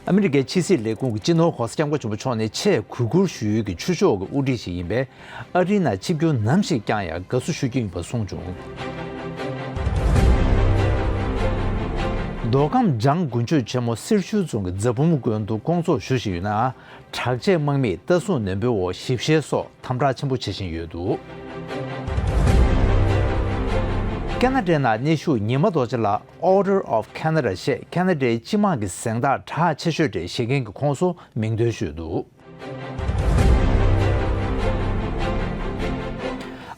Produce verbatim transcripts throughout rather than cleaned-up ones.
ཨ་མི་རི་ཀའི་ཕྱི་སྲིད་ལས་ཁུངས་ཀྱི་སྤྱི་ནོར་༧གོང་ས་༧སྐྱབས་མགོན་ཆེན་པོ་མཆོག་ནི་ཆེས་གུས་བཀུར་ཞུ་ཡུལ་གྱི་ཆོས་ཕྱོགས་ཀྱི་དབུ་ཁྲིད་ཞིག་ཡིན་པས། ཨ་རིའི་ནང་ཆིབས་བསྒྱུར་ནམ་ཞིག་བསྐྱངས་ཡང་དགའ་བསུ་ཞུ་རྒྱུ་ཡིན་པ་གསུངས་བྱུང་། མདོ་ཁམས་འཇང་དགུན་ཆོས་ཆེན་མོ་སེར་ཤུལ་རྫོང་གི་རྫ་བུམ་དགོན་དུ་སྐོང་ཚོགས་ཞུ་བཞིན་ཡོད་ན། དྲག་ཆས་དམག་མིས་ལྟ་སྲུང་ནན་པོའི་འོག་ཞིབ་བཤེར་སོགས་དམ་དྲག་ཆེན་པོ་བྱེད་བཞིན་ཡོད་འདུག་ཁེ་ན་ཌའི་ནང་གནས་བཞུགས་ཉི་མ་རྡོ་རྗེ་ལགས། Order of Canada ཞེས་ཁེ་ན་ཌའི་སྤྱི་དམངས་ཀྱི་གཟེངས་རྟགས་གྲགས་ཆེ་ཤོས་དེ་བཞེས་མཁན་གྱི་ཁོངས་སུ་མིང་འདོན་ཞུས་འདུག་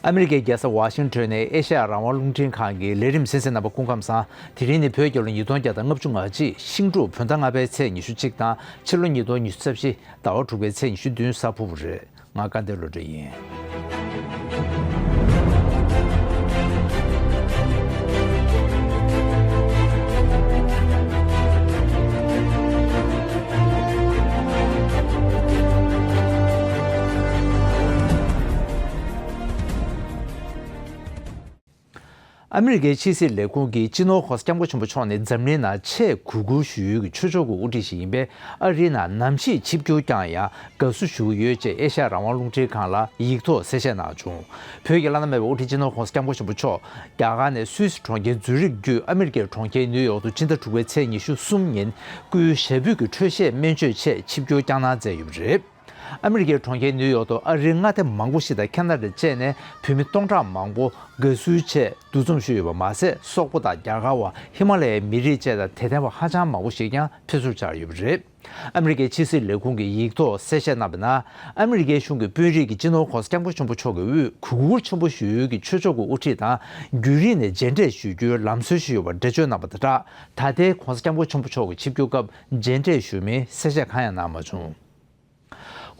ཨ་མི་རི་ཀའི་རྒྱལ་ས་ཝ་ཤིང་ཊོན་ནས་ཨེ་ཤ་ཡ་རང་དབང་རླུང་འཕྲིན་ཁང་གི་ལས་རིམ་གསན་གཟིགས་རྣམ་པ་སྐུ་ཁམས་བཟང་། དེ་རིང་ནི་བོད་རྒྱལ་ལོ་ཉིས་སྟོང་བརྒྱ་དང་ལྔ་བཅུ་ང་གཅིག་ཤིང་འབྲུག་བོད་ཟླ་ལྔ་པའི་ཚེས་ཉི་ཤུ་གཅིག་དང་ཕྱི་ལོ་ཉིས་སྟོང་ཉི་ཤུ་རྩ་བཞི་ཟླ་བ་དྲུག་པའི་ཚེས་ཉི་ཤུ་བདུན་གཟའ་ཕུར་བུ་རེད། ང་སྐལ་ལྡན་བློ་གྲོས་ཡིན། ཨ་མི་རི་ཀའི་ཕྱི་སྲིད་ལས་ཁུངས་ཀྱིས་སྤྱི་ནོར་༧གོང་ས་༧སྐྱབས་མགོན་ཆེན་པོ་མཆོག་ནི་འཛམ་གླིང་ནང་ཆེས་གུས་བཀུར་ཞུ་ཡུལ་གྱི་ཆོས་ཕྱོགས་ཀྱི་དབུ་ཁྲིད་ཞིག་ཡིན་པས། ཨ་རིའི་ནང་ནམ་ཞིག་ཆིབས་བསྒྱུར་བསྐྱངས་ཡང་དགའ་བསུ་ཞུ་གི་ཡོད་ཅེས་ཨེ་ཤ་ཡ་རང་དབང་རླུང་འཕྲིན་ཁང་ལ་ཡིག་ཐོག་གསལ་བཤད་གནང་བྱུང་། བོད་ཀྱི་བླ་ན་མེད་པའི་དབུ་ཁྲིད་སྤྱི་ནོར་༧གོང་ས་༧སྐྱབས་མགོན་ཆེན་པོ་མཆོག་རྒྱ་གར་ནས་སུད་སི་གྲོང་ཁྱེར་ཛུ་རིག་བརྒྱུད་ཨ་མི་རི་ཀའི་གྲོང་ཁྱེར་ནིའུ་ཡོག་ཏུ་སྤྱི་ཟླ་དྲུག་པའི་ཚེས་ཉི་ཤུ་གསུམ་ཉིན་སྐུའི་ཞབས་པུས་ཀྱི་འཕྲོད་བཞེས་སྨན་བཅོས་ཆེད་ཆིབས་བསྒྱུར་བསྐྱངས་གནང་མཛད་ཡོད་པ་རེད། ཨ་མི་རི་ཀའི་གྲོང་ཁྱེར་ནིའུ་ཡོག་ཏུ་ཨ་རིའི་མངའ་སྡེ་མང་པོ་ཞིག་དང་ཁེ་ན་ཌ་བཅས་ནས་བོད་མི་སྟོང་ཕྲག་མང་པོ་དགའ་བསུའི་ཆེད་འདུ་འཛོམས་ཞུས་ཡོད་པ་མ་ཟད། སོག་པོ་དང་རྒྱ་གར་བ། ཧི་མ་ལ་ཡའི་མི་རིགས་བཅས་དང་དད་ལྡན་པ་ཧ་ཅང་མང་པོ་ཞིག་ཀྱང་ཕེབས་བསུར་བཅར་ཡོད་པ་རེད། ཨ་མི་རི་ཀའི་ཕྱི་སྲིད་ལས་ཁུངས་ཀྱི་ཡིག་ཐོག་གསལ་བཤད་གནང་བའི་ནང་། ཨ་མི་རི་ཀའི་གཞུང་གི་དཔོན་རིགས་ཀྱིས་སྤྱི་ནོར་༧གོང་ས་༧སྐྱབས་མགོན་ཆེན་པོ་མཆོག་གི་དབུས་གུས་བཀུར་ཆེན་པོ་ཞུ་ཡུལ་གྱི་ཆོས་ཕྱོགས་ཀྱི་དབུ་ཁྲིད་དང་། རྒྱུན་རིང་ནས་མཇལ་འཕྲད་ཞུ་རྒྱུའི་ལམ་སྲོལ་ཞིག་ཡོད་པར་འགྲེལ་བརྗོད་གནང་བ་དང་སྦྲགས། ད་ལྟའི་༧གོང་ས་༧སྐྱབས་མགོན་ཆེན་པོ་མཆོག་གི་ཆིབས་བསྒྱུར་སྐབས་མཇལ་འཕྲད་ཞུ་མིན་གསལ་བཤད་གང་ཡང་གནང་མ་བྱུང་།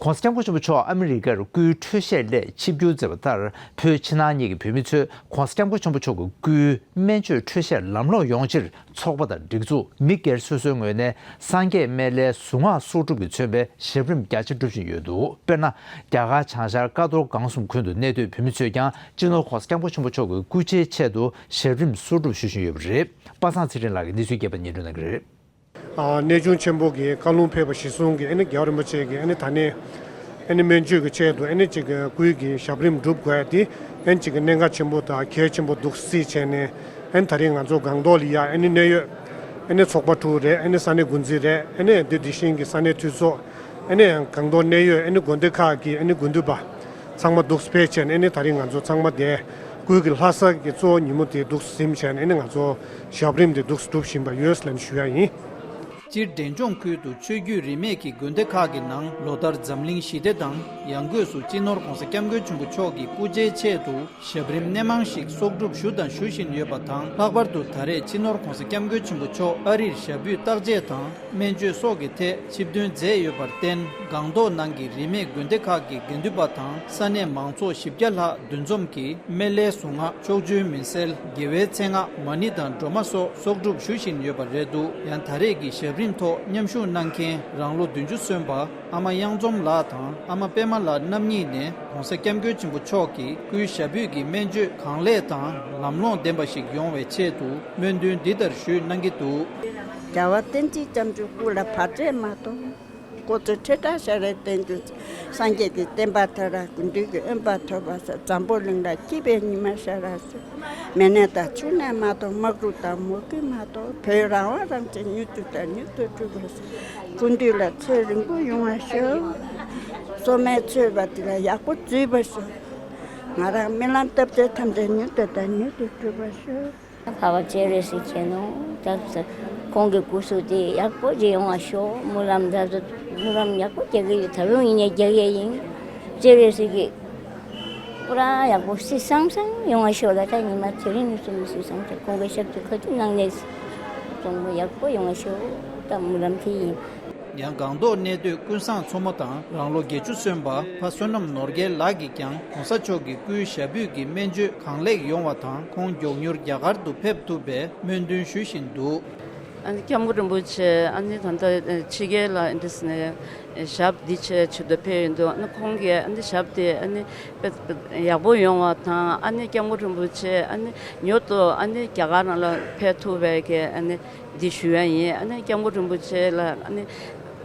༸གོང་ས་༸སྐྱབས་མགོན་ཆེན་པོ་མཆོག་ཨ་མི་རི་ཀར་སྐུའི་འཕྲོད་བཞེས་སླད་ཆིབས་བསྒྱུར་མཛད་པ་ལྟར། བོད་ཕྱི་ནང་གཉིས་ཀྱི་བོད་མི་ཚོས་༸གོང་ས་༸སྐྱབས་མགོན་ཆེན་པོ་མཆོག་གི་སྐུའི་སྨན་བཅོས་འཕྲོད་བཞེས་ལམ་ལྷོང་ཡོང་ཕྱིར། ཚོགས་པ་དང་སྒྲིག་འཛུགས་མི་སྒེར་སོ་སོའི་ངོས་ནས་སངས་རྒྱས་སྨན་བླའི་གཟུངས་སྔགས་གསོག་སྒྲུབ་ཀྱིས་མཚོན་པའི་ཞབས་རིམ་རྒྱ་ཆེ་སྒྲུབ་བཞིན་ཡོད་འདུག་དཔེར་ན། རྒྱ་གར་བྱང་ཤར་ཀ་རྡོར་སྒང་གསུམ་ཁུལ་དུ་གནས་སྡོད་བོད་མི་ཚོས་ཀྱང་སྤྱི་ནོར་༸གོང་ས་༸སྐྱབས་མགོན་ཆེན་པོ་མཆོག་གི་སྐུ་ཕྱྭའི་ཆེད་དུ་ཞབས་རིམ་གསོག་སྒྲུབ་ཞུ་བཞིན་ཡོད་པ་རེད། པ་སངས་ཚེ་རིང་ལགས་ཀྱིས་གནས་ཚུལ་རྒྱས་པ་སྙན་སྒྲོན་གནང་གི་རེད། ཨ། གནས་ཆུང་ཆེན་པོ་གི་བཀའ་ལུང་ཕེབས་པ་གཞིར་བཟུང་གིས་ཨ་ནི་རྒྱལ་བ་རིན་པོ་ཆེ་གིས་ཨ་ནི་ད་ནི་ཨ་ནི་སྨན་བཅོས་ཀྱི་ཆེད་དུ་ཨ་ནི་ཅིག་གི་སྐུའི་གི་ཞབས་རིམ་སྒྲུབ་དགོས་ཡ་དེ་ཨ་ནི་ཅིག་གི་གནད་འགག་ཆེན་པོ་དང་གལ་ཆེན་པོ་འདུག་སེ་བྱས་ནས། ཨ་ནི་ད་རིང་ང་ཚོ་སྒང་ཏོག་ལ་ཡ་ཨ་ནི་གནད་ཡོད་ཨ་ནི་ཚོགས་པ་དྲུག་རེད། ཨ་ནི་ས་གནས་འགོ་འཛིན་རེད། ཨ་ནི་དེ་དེ་བཞིན་གྱི་ས་གནས་འཐུས་ཚོགས། ཨ་ནི་སྒང་ཏོག་གནད་ཡོད་ཨ་ནི་དགོན་སྡེ་ཁག་གི་ཨ་ནི་དགོན་སྡོད་པ་ཚང་མ་འདུག་སེ་ཕེབས་བྱས་ནས། ཨ་ནི་ད་རིང་ང་ཚོ་ཚང་མ་དེ་སྐུའི་གི་ལྷ་ས་གི་གཙོ་བོ་ཉིན་མོ་དེ་འདུག་སེ་ཟིན་བྱས་ནས། ཨ་ནི་ང་ཚོ་ཞབས་རིམ་དེ་འདུག་སེ་སྒྲུབ་བཞིན་པ་ཡོད་ལབ་ནས་ཞུ་ཡ་ཡིན། སྤྱིར་འབྲས་ལྗོངས་ཁུལ་དུ་ཆོས་བརྒྱུད་རིས་མེད་ཀྱི་དགོན་སྡེ་ཁག་གི་ནང་ལོ་ལྟར་འཛམ་གླིང་ཞི་བདེ་དང་ཡང་སྒོས་སུ་སྤྱི་ནོར་༸གོང་ས་༸སྐྱབས་མགོན་ཆེན་པོ་མཆོག་གི་སྐུ་ཕྱྭའི་ཆེད་དུ་ཞབས་རིམ་སྣེ་མང་ཞིག་གསོག་སྒྲུབ་ཞུ་དང་ཞུ་བཞིན་ཡོད་པ་དང་། ལྷག་པར་དུ་ད་རེས་སྤྱི་ནོར་༸གོང་ས་༸སྐྱབས་མགོན་ཆེན་པོ་མཆོག་ཨ་རིར་ཞབས་པུས་བརྟག་དཔྱད་དང་སྨན་བཅོས་སོགས་ཀྱི་ཐད་ཆིབས་ཐོན་མཛད་ཡོད་པར་བརྟེན། སྒང་ཏོག་ནང་གི་རིས་མེད་དགོན་སྡེ་ཁག་གི་དགེ་འདུན་པ་དང་ས་གནས་མང་ཚོགས་བཞི་བརྒྱ་ལྷག་འདུ་འཛོམས་ཀྱིས་སྨན་བླའི་གཟུངས་སྔགས། ཕྱོགས་བཅུའི་མུན་སེལ། དགེ་བའི་མཚན་སྔགས། མ་ཎི་དང་སྒྲོལ་མ་སོགས་གསོག་སྒྲུབ་ཞུ་བཞིན་ཡོད་པ་རེད་འདུག་ཡང་ད་རེས་ཀྱི་ཞབས་རིམ་ཐོག་མཉམ་ཞུགས་གནང་མཁན་རང་ལོ་བདུན་ཅུ་སོན་པ་ཨ་མ་གཡང་འཛོམས་ལགས་དང་ཨ་མ་པད་མ་ལགས་རྣམ་གཉིས་ནས་༸གོང་ས་༸སྐྱབས་མགོན་ཆེན་པོ་མཆོག་གི་སྐུའི་ཞབས་པུས་ཀྱི་སྨན་བཅོས་གང་ལེགས་དང་ལམ་ལྷོང་ལྡན་པ་ཞིག་ཡོང་བའི་ཆེད་དུ་སྨོན་འདུན་འདི་ལྟར་ཞུས་གནང་གི་འདུག་རྒྱལ་བ་བསྟན་འཛིན་རྒྱ་མཚོའི་སྐུ་ལ་བག་ཕེབས་མ་གཏོང་། སྐུ་ཚེ་ཁྲི་ཕྲག་ཞབས་ལ་བརྟན་ཅིང་། སངས་རྒྱས་ཀྱི་བསྟན་པ་མཐའ་དག་དགེ་འདུན་གྱི་དབེན་པ་ཐོབ་པར་ཤོག་འཛམ་བུ་གླིང་ལ་སྐྱིད་པའི་ཉི་མ་ཤར་བར་ཤོག་མེ་ནད་དང་ཆུ་ནད་མ་གཏོགས། དམག་འཁྲུག་དང་མུ་གེ་མ་གཏོགས། བོད་རང་དབང་རང་བཙན་མྱུར་དུ་དང་མྱུར་དུ་འགྲུབ་པར་ཤོག་སྐུ་མདུན་ལ་ཚེ་རིང་པོ་ཡོང་བར་ཤོག་སྲོག་མེད་ཚོས་པ་དེ་ལ་ཡག་པོ་འཛུད་པར་ཤོག་ང་རང་རྨི་ལམ་བཏབ་ཚེ་ཐམས་ཅད་མྱུར་དུ་དང་མྱུར་དུ་འགྲུབ་པར་ཤོག་འཕགས་པ་སྤྱན་རས་གཟིགས་མཁྱེན་ནོ། ད་ཁོང་གི་སྐུ་གཟུགས་དེ་ཡག་པོ་ཅིག་ཡོང་བ་ཤོག་སྨོན་ལམ་ད་གཟོད་སྨོན་ལམ་ཡག་པོ་རྒྱག་གི་ཡོད། ད་རུང་ཡིན་ནའི་རྒྱག་གི་ཡིན། སྤྱན་རས་གཟིགས་ཀྱི་སྐུ་རང་ཡག་པོ་སིལ་སང་སང་ཡོང་བ་ཤོག་ལ། ད་ཉི་མ་དེ་རིང་ནས་བཟུང་སིལ་སང་སང་ཁོང་གི་ཞབས་ཀྱི་ཁ་ཐུག་ནང་ནས་གཙང་པོ་ཡག་པོ་ཡོང་བ་ཤོག་ད་སྨོན་ལམ་དེ་ཡིན། ཡང་སྒང་ཏོག་གནས་སྡོད་ཀུན་བཟང་མཚོ་མོ་དང་རང་ལོ་བརྒྱད་ཅུ་སོན་པ་ཕ་བསོད་ནམས་ནོར་རྒྱལ་ལགས་ཀྱིས་ཀྱང་༸གོང་ས་མཆོག་གི་སྐུའི་ཞབས་པུས་ཀྱི་སྨན་བཅོས་གང་ལེགས་ཡོང་བ་དང་། ཁོང་མགྱོགས་མྱུར་རྒྱ་གར་དུ་ཕེབས་ཐུབ་པའི་སྨོན་འདུན་ཞུ་བཞིན་འདུག་ཨ་ནི་སྐྱབས་མགོན་རིན་པོ་ཆེ་ཨ་ནི་ད་ལྟ་ཕྱི་རྒྱལ་ལ་འདི་ནས་ཞབས་འདི་བྱེད་ཆེད་དུ་ཕེབས་ཡོད་འདུག་ཨ་ནི་ཁོང་གིས་ཨ་ནི་ཞབས་དེ་ཨ་ནི་དཔེ་ཡག་པོ་ཡོང་བ་དང་། ཨ་ནི་སྐྱབས་མགོན་རིན་པོ་ཆེ་ཨ་ནི་མྱུར་དུ་ཨ་ནི་རྒྱ་གར་ནང་ལ་ཕེབས་ཐུབ་པའི་གི་ཨ་ནི་འདི་ཞུ་ཡ་ཡིན། ཨ་ནི་སྐྱབས་མགོན་རིན་པོ་ཆེ་ལ་ཨ་ནི་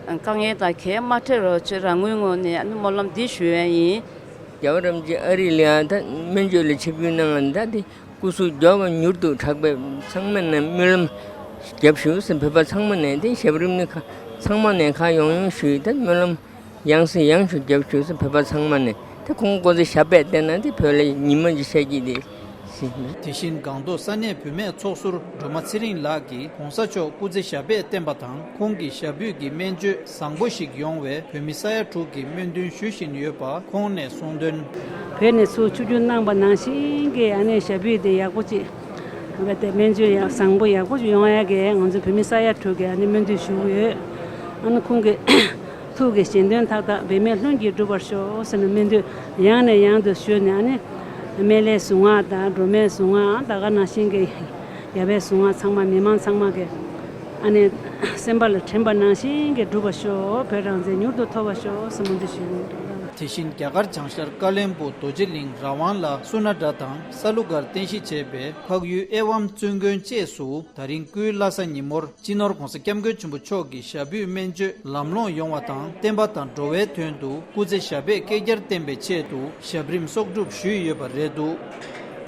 དཀའ་ངལ་དང་གས་མ་འཕྲད་རོགས་བྱེད། རང་ངོས་ངོས་ནས་ཨ་ནི་སྨོན་ལམ་འདི་ཞུ་ཡ་ཡིན། རྒྱལ་བ་རིན་པོ་ཆེ་ཨ་རི་ལ་ཡང་ད་སྨན་བཅོས་ལ་ཆིབས་བསྒྱུར་གནང་བ་ད་དེ་སྐུ་གཟུགས་མགྱོགས་པ་མྱུར་དུ་དྲག་པའི་ཚང་མ་ནས་སྨོན་ལམ་རྒྱབ་ཞུ་ཟེར། བོད་པ་ཚང་མ་ནས་དེ་ཞབས་རིམ་ནི་ཁ་ཚང་མ་ནས་ཁ་ཡོང་ཡོང་ཞུས། ད་སྨོན་ལམ་ཡང་སེ་ཡང་ཞུ་རྒྱབ་ཞུ་ཟེར། བོད་པ་ཚང་མ་ནས་དེ་ཁོང་སྐུ་ཚེ་ཞབས་པད་བརྟན་ན་དེ་བོད་ལ་ཉི་མ་གཅིག་ཤར་གྱི་དེ། དེ་བཞིན་སྒང་ཏོག་ས་གནས་བུད་མེད་ཚོགས་ཟུར་སྒྲོལ་མ་ཚེ་རིང་ལགས་ཀྱིས་༸གོང་ས་མཆོག་སྐུ་ཚེ་ཞབས་པད་བརྟན་པ་དང་ཁོང་གི་ཞབས་པུས་ཀྱི་སྨན་བཅོས་བཟང་པོ་ཞིག་ཡོང་བའི་བོད་མི་ས་ཡ་དྲུག་གིས་སྨོན་འདུན་ཞུ་བཞིན་ཡོད་པ་ཁོང་ནས་གསུངས་དོན། བོད་ནས་ཚུར་ཆིབས་བསྒྱུར་གནང་པ་ནང་བཞིན་གྱི་ཨ་ནེ་ཞབས་པུས་དེ་ཡག་པོ་ཅིག་བས་ཏེ་སྨན་བཅོས་ཡག་བཟང་པོ་ཡག་པོ་ཅིག་ཡོང་ཡ་གི་ང་ཚོ་བོད་མི་ས་ཡ་དྲུག་གིས་ཨ་ནེ་སྨོན་འདུན་ཞུ་གི་ཡོད། ཨ་ནེ་ཁོང་གི་ཐུགས་ཀྱི་བཞེད་དོན་མཐའ་དག་འབད་མེད་ལྷུན་གྱིས་འགྲུབ་པར་ཤོག་ཟེར་ནས་སྨོན་འདུན་ཡང་ནས་ཡང་དུ་ཞུས་ནས། ཨ་ནི་སྨན་བླའི་གཟུངས་སྔགས་དང་སྒྲོལ་མའི་གཟུངས་སྔགས། ད་ག་ནང་བཞིན་གྱི་ཡབ་ཡུམ་གཟུངས་སྔགས་ཚང་མ་མི་མང་ཚང་མ་གི་ཨ་ནི་སེམས་པ་ལ་དྲན་པ་ནང་བཞིན་གྱི་འགྲུབ་པར་ཤོག་བོད་རང་བཙན་མྱུར་དུ་ཐོབ་པར་ཤོག་ཟེར་སྨོན་འདུན་ཞུས་ཡོད། དེ་བཞིན་རྒྱ་གར་བྱང་ཤར་ཀ་བློན་སྦུག་རྡོ་རྗེ་གླིང་ར་ཝང་ལ་སུ་ན་ཌ་དང་ས་ལུ་གར་རྟེན་གཞི་བྱས་པའི་འཕགས་ཡུལ་ཨེ་ཝམ་བཙུན་དགོན་བཅས་སུ་ད་རིང་སྐུའི་བླ་གཟའ་ཉིན་མོར་སྤྱི་ནོར་༸གོང་ས་༸སྐྱབས་མགོན་ཆེན་པོ་མཆོག་གི་ཞབས་པུས་སྨན་བཅོས་ལམ་ལྷོང་ཡོང་བ་དང་བསྟན་པ་དང་འགྲོ་བའི་དོན་དུ་སྐུ་ཚེ་ཞབས་པད་བསྐལ་བརྒྱར་བརྟན་པའི་ཆེད་དུ་ཞབས་རིམ་གསོག་སྒྲུབ་ཞུས་ཡོད་པ་རེད་འདུག་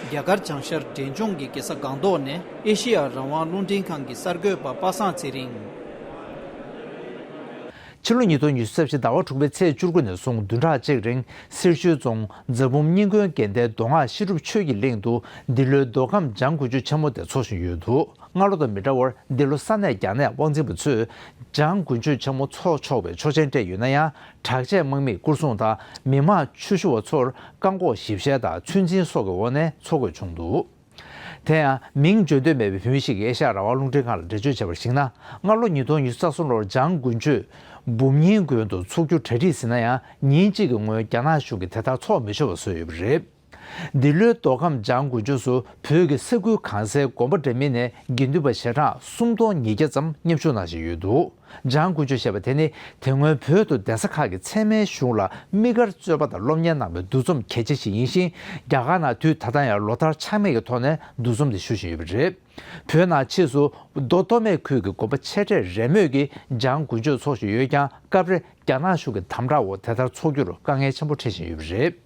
རྒྱ་གར་བྱང་ཤར་འབྲས་ལྗོངས་ཀྱི་རྒྱལ་ས་སྒང་ཏོག་ནས་ཨེ་ཤེ་ཡ་རང་དབང་རླུང་འཕྲིན་ཁང་གི་གསར་འགོད་པ་པ་སངས་ཚེ་རིང་། ཕྱི་ལོ་ཉིས་སྟོང་ཉི་ཤུ་རྩ་བཞི་ཟླ་བ་དྲུག་པའི་ཚེས་བཅུ་དགུ་ནས་བཟུང་བདུན་ཕྲག་གཅིག་རིང་སེར་ཤུལ་རྫོང་རྫ་བུམ་སྙིང་དགོན་དགོན་སྡེའི་མདོ་སྔགས་བཤད་སྒྲུབ་ཆོས་ཀྱི་གླིང་དུ་འདི་ལོའི་མདོ་ཁམས་འཇང་དགུན་ཆོས་ཆེན་མོ་དེ་འཚོགས་བཞིན་ཡོད་འདུག་སྔ་ལོ་དང་མི་འདྲ་བར་འདི་ལོ་ས་གནས་རྒྱ་ནག་དབང་འཛིན་པ་ཚོས་འཇང་དགུན་ཆོས་ཆེན་མོ་འཚོགས་ཆོག་པའི་ཆོག་མཆན་སྤྲད་ཡོད་ན་ཡང་། དྲག་ཆས་དམག་མིས་སྐོར་སྲུང་དང་མི་མང་ཆོས་ཞུ་བ་ཚོར་བཀག་འགོག་ཞིབ་བཤེར་དང་ཚོད་འཛིན་སོགས་ཀྱི་འོག་ནས་འཚོགས་དགོས་བྱུང་འདུག་དེ་ཡང་མིང་བརྗོད་འདོད་མེད་པའི་བོད་མི་ཞིག་གིས་ཨེ་ཤ་ཡ་རང་དབང་རླུང་འཕྲིན་ཁང་ལ་འགྲེལ་བརྗོད་བྱས་པར་གཞིགས་ན། སྔ་ལོ་ཉིས་སྟོང་ཉི་ཤུ་རྩ་གསུམ་ལོར་འཇང་དགུན་ཆོས་འབུམ་སྙིང་དགོན་དུ་འཚོགས་རྒྱུ་གྲ་སྒྲིག་ཟིན་ན་ཡང་ཉིན་གཅིག་གི་སྔོན་རྒྱ་ནག་གཞུང་གིས་དེ་ལྟར་འཚོགས་མི་ཆོག་པ་བཟོས་ཡོད་པ་རེད། འདི་ལོའི་མདོ་ཁམས་འཇང་དགུན་ཆོས་སུ་བོད་ཀྱི་ས་ཁུལ་གང་སའི་དགོན་པ་འདྲ་མིན་ནས་དགེ་འདུན་པ་ཞལ་གྲངས་སུམ་སྟོང་ཉིས་བརྒྱ་ཙམ་མཉམ་ཞུགས་གནང་བཞིན་ཡོད་འདུག་འཇང་དགུན་ཆོས་ཞེས་པ་དེ་ནི་དེ་སྔོན་བོད་དུ་གདན་ས་ཁག་གི་ཚད་མའི་གཞུང་ལ་དམིགས་བཀར་རྩོད་པ་དང་སློབ་གཉེར་གནང་བའི་འདུ་འཛོམས་གལ་ཆེ་ཞིག་ཡིན་ཞིང་། རྒྱ་གར་ནང་དུས་ད་ལྟ་ཡང་ལོ་ལྟར་ཆག་མེད་ཀྱི་ཐོག་ནས་འདུ་འཛོམས་དེ་ཞུ་བཞིན་ཡོད་པ་རེད། བོད་ནང་ཕྱིས་སུ་མདོ་སྟོད་སྨད་ཁུལ་གྱི་དགོན་པ་ཆེ་གྲས་རེ་མོས་ཀྱིས་འཇང་དགུན་ཆོས་འཚོགས་བཞིན་ཡོད་ཀྱང་། སྐབས་རེ་རྒྱ་ནག་གཞུང་གི་དམ་དྲག་འོག་དེ་ལྟར་འཚོགས་རྒྱུར་དཀའ་ངལ་ཆེན་པོ་འཕྲད་བཞིན་ཡོད་པ་རེད།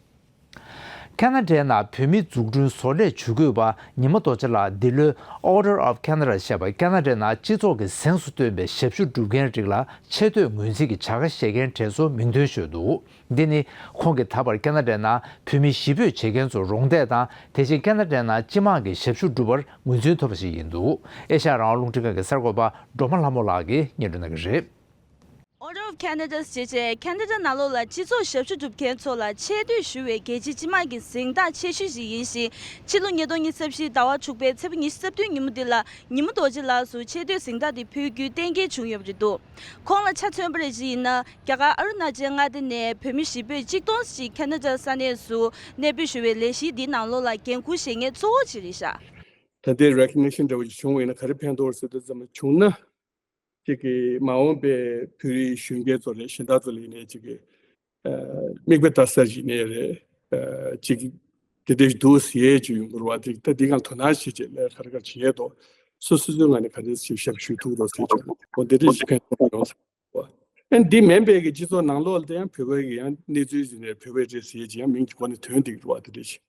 ཁ་ན་ཌའི་ནང་བོད་མི་འཛུགས་སྐྲུན་བཟོ་ལས་ཇུས་འགོད་པ་ཉི་མ་རྡོ་རྗེ་ལགས་འདི་ལོའི་Order of Canada ཞེས་པ་ཁ་ན་ཌའི་ནང་སྤྱི་ཚོགས་ཀྱི་གཟེངས་སུ་ཐོན་པའི་ཞབས་ཞུ་སྒྲུབ་མཁན་རིགས་ལ་ཆེ་བསྟོད་ངོས་འཛིན་གྱི་བྱ་དགའ་བཞེས་མཁན་གྲས་སུ་མིང་འདོན་ཞུས་འདུག་འདི་ནི་ཁོང་གིས་ད་བར་ཁ་ན་ཌའི་ནང་བོད་མི་གཞིས་སྤོས་བྱེད་མཁན་ཚོར་རོགས་འདེགས་དང་། དེ་བཞིན་ཁ་ན་ཌའི་ནང་སྤྱི་དམངས་ཀྱི་ཞབས་ཞུ་སྒྲུབ་པར་ངོས་འཛིན་ཐོབ་པ་ཞིག་ཡིན་འདུག་ཨེ་ཤ་ཡ་རང་དབང་རླུང་འཕྲིན་ཁང་གི་གསར་འགོད་པ་སྒྲོལ་མ་ལྷ་མོ་ལགས་ཀྱིས་སྙན་སྒྲོན་གནང་གི་རེད། Order of Canada ཞེས་བྱས་ཁ་ན་ཌ་ནང་ལོགས་ལ་སྤྱི་ཚོགས་ཞབས་ཞུ་སྒྲུབ་མཁན་ཚོ་ལ་ཆེ་བསྟོད་ཞུ་བའི་རྒྱལ་སྤྱིའི་སྤྱི་དམངས་ཀྱི་གཟེངས་རྟགས་ཆེ་ཤོས་ཤིག་ཡིན་ཞིང་། ཕྱི་ལོ་ཉིས་སྟོང་ཉི་ཤུ་རྩ་བཞི་ཟླ་བ་དྲུག་པའི་ཚེས་པ་ཉི་ཤུ་རྩ་བདུན་ཉིན་མོ་འདི་ལ་ཉི་མ་རྡོ་རྗེ་ལགས་སུ་ཆེ་བསྟོད་གཟེངས་རྟགས་དེ་ཕུལ་རྒྱུའི་གཏན་འཁེལ་བྱུང་ཡོད་པ་རེད་འདུག་ཁོང་ལ་ཆ་མཚོན་པ་རེ་ཞིག་ཡིན་ན། རྒྱ་གར་ཨ་རུ་ན་ཅལ་མངའ་སྡེ་ནས་བོད་མི་གཞིས་སྤོས་གཅིག་སྟོང་ཞིག་ཁ་ན་ཌ་ས་གནས་སུ་གནས་སྤོས་ཞུ་བའི་ལས་གཞི་འདིའི་ནང་ལོགས་ལ་འགན་འཁུར་བཞེས་མཁན་གཙོ་བོ་ཅིག་རེད་ཤག་ད་ལྟའི་recognition འདྲ་བོ་ཞིག་བྱུང་བ་ཡིན་ན་ག་རེ་ཕན་ཐོགས་ཟེར་དུས་ཙམ་བྱུང་ན། ཅིག་གི་མ་འོངས་པའི་བོད་རིགས་གཞོན་སྐྱེས་ཚོ་ལ་གཞན་དག་ཚོ་ལ་ཡིན་ནའི་ཅིག་གི་ཨ་མིག་དཔེ་ལྟ་ས་ཞིག་ནས་རེད། ཨ་ཅིག་དེ་འདྲ་ཞིག་འདུག་ཟེར་ཡས་ཅིག་ཡོང་གི་རེད་བ། དེ་ད་འདི་གང་དོ་སྣང་བྱེད་ཅེས་ལས་ག་རེ་ག་རེ་བྱེད་ཡས་དོ། སོ་སོ་སོའི་ངང་ནས་ག་འདྲ་ཞིག་ཞབས་ཞུ་ཐུབ་རོགས་ཟེར་ཅིག་འོ་དེ་འདྲ་ཞིག་ཕན་ཐོགས་ཡོང་ས་རེད་བ། ཨ་འདི་མིན་པའི་གི་སྤྱི་ཚོགས་ནང་ལོགས་ལ་དེ་ཡང་བོད་པའི་གི་ཡང་གནས་ཚུལ་ཟེར་ནས་བོད་པའི་རེད་ཟེར་ཡས་ཅིག་ཡང་མིང་གི་སྒོ་ནས་ཐོན་བསྡད་ཀྱི་རེད་བ། དེ་འདྲ་ཞིག་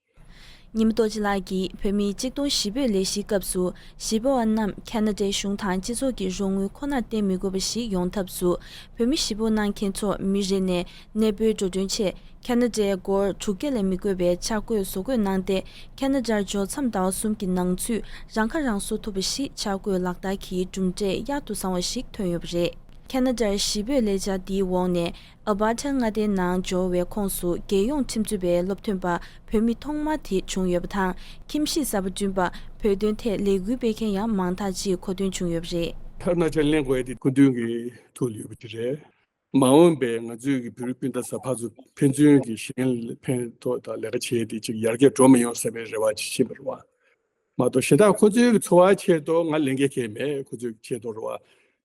ཉི་མ་རྡོ་རྗེ་ལགས་ཀྱིས་བོད་མིའི་གཅིག་སྟོང་གཞིས་སྤོས་ལས་གཞིའི་སྐབས་སུ་གཞིས་སྤོ་བ་རྣམས་ཁ་ན་ཌའི་གཞུང་དང་སྤྱི་ཚོགས་ཀྱི་རོགས་དངུལ་ཁོ་ནར་བརྟེན་མི་དགོས་པ་ཞིག་ཡོང་ཐབས་སུ། བོད་མི་གཞིས་སྤོ་གནང་མཁན་ཚོ་མི་རེ་ནས་གནས་སྤོའི་འགྲོ་གྲོན་ཆེད་ཁ་ན་ཌའི་སྒོར་དྲུག་བརྒྱ་ལས་མི་དགོས་པའི་འཆར་འགོད་བཟོ་འགོད་གནང་སྟེ། ཁ་ན་ཌར་འབྱོར་མཚམས་ཟླ་བ་གསུམ་གྱི་ནང་ཚུད་རང་ཁ་རང་གསོ་ཐུབ་པ་ཞིག་འཆར་འགོད་ལག་བསྟར་གྱིས་གྲུབ་འབྲས་གཡར་དུ་བཟང་བ་ཞིག་ཐོན་ཡོད་པ་རེད། ཁ་ན་ཌར་གཞིས་སྤོས་ལས་འཆར་འདིའི་འོག་ནས། ཨལ་བྷར་ཊ་མངའ་སྡེའི་ནང་འབྱོར་བའི་ཁོངས་སུ་རྒྱལ་ཡོངས་ཁྲིམས་རྩོད་པའི་སློབ་ཐོན་པ་བོད་མི་ཐོག་མ་དེ་བྱུང་ཡོད་པ་དང་། ཁྱིམ་གཞིས་གསར་པ་བསྐྲུན་པ། བོད་དོན་ཐད་ལས་འགུལ་སྤེལ་མཁན་ཡང་མང་དག་ཅིག་གོ་སྟོན་བྱུང་ཡོད་པ་རེད། ཐ་ན་ཆ་གླེང་དགོས་ཡ་དེ་སྐུ་མདུན་གྱི་ཐུགས་ལ་ཡོད་པ་དེ་རེད། མ་འོངས་པའི་ང་ཚོའི་གི་བོད་རིགས་སྤུན་ཟླ་གསར་པ་ཚོ་ཕན་ཚུན་གྱི་གཞན་ལ་ཕན་ཐོགས་དང་ལས་ཀ་བྱས་ཏེ་ཅིག་ཡར་རྒྱས་འགྲོ་མི་ཡོང་ཟེར་བའི་རེ་བ་ཅིག་བྱེད་པ་རེད་བ། མ་གཏོགས་གཞན་དག་ཁོ་ཚོའི་འཚོ་བ་ཆེད་དུ་ང་ལས་འགན་གང་ཡང་མེད། ཁོ་ཚོའི་ཆེད་དུ་རེད་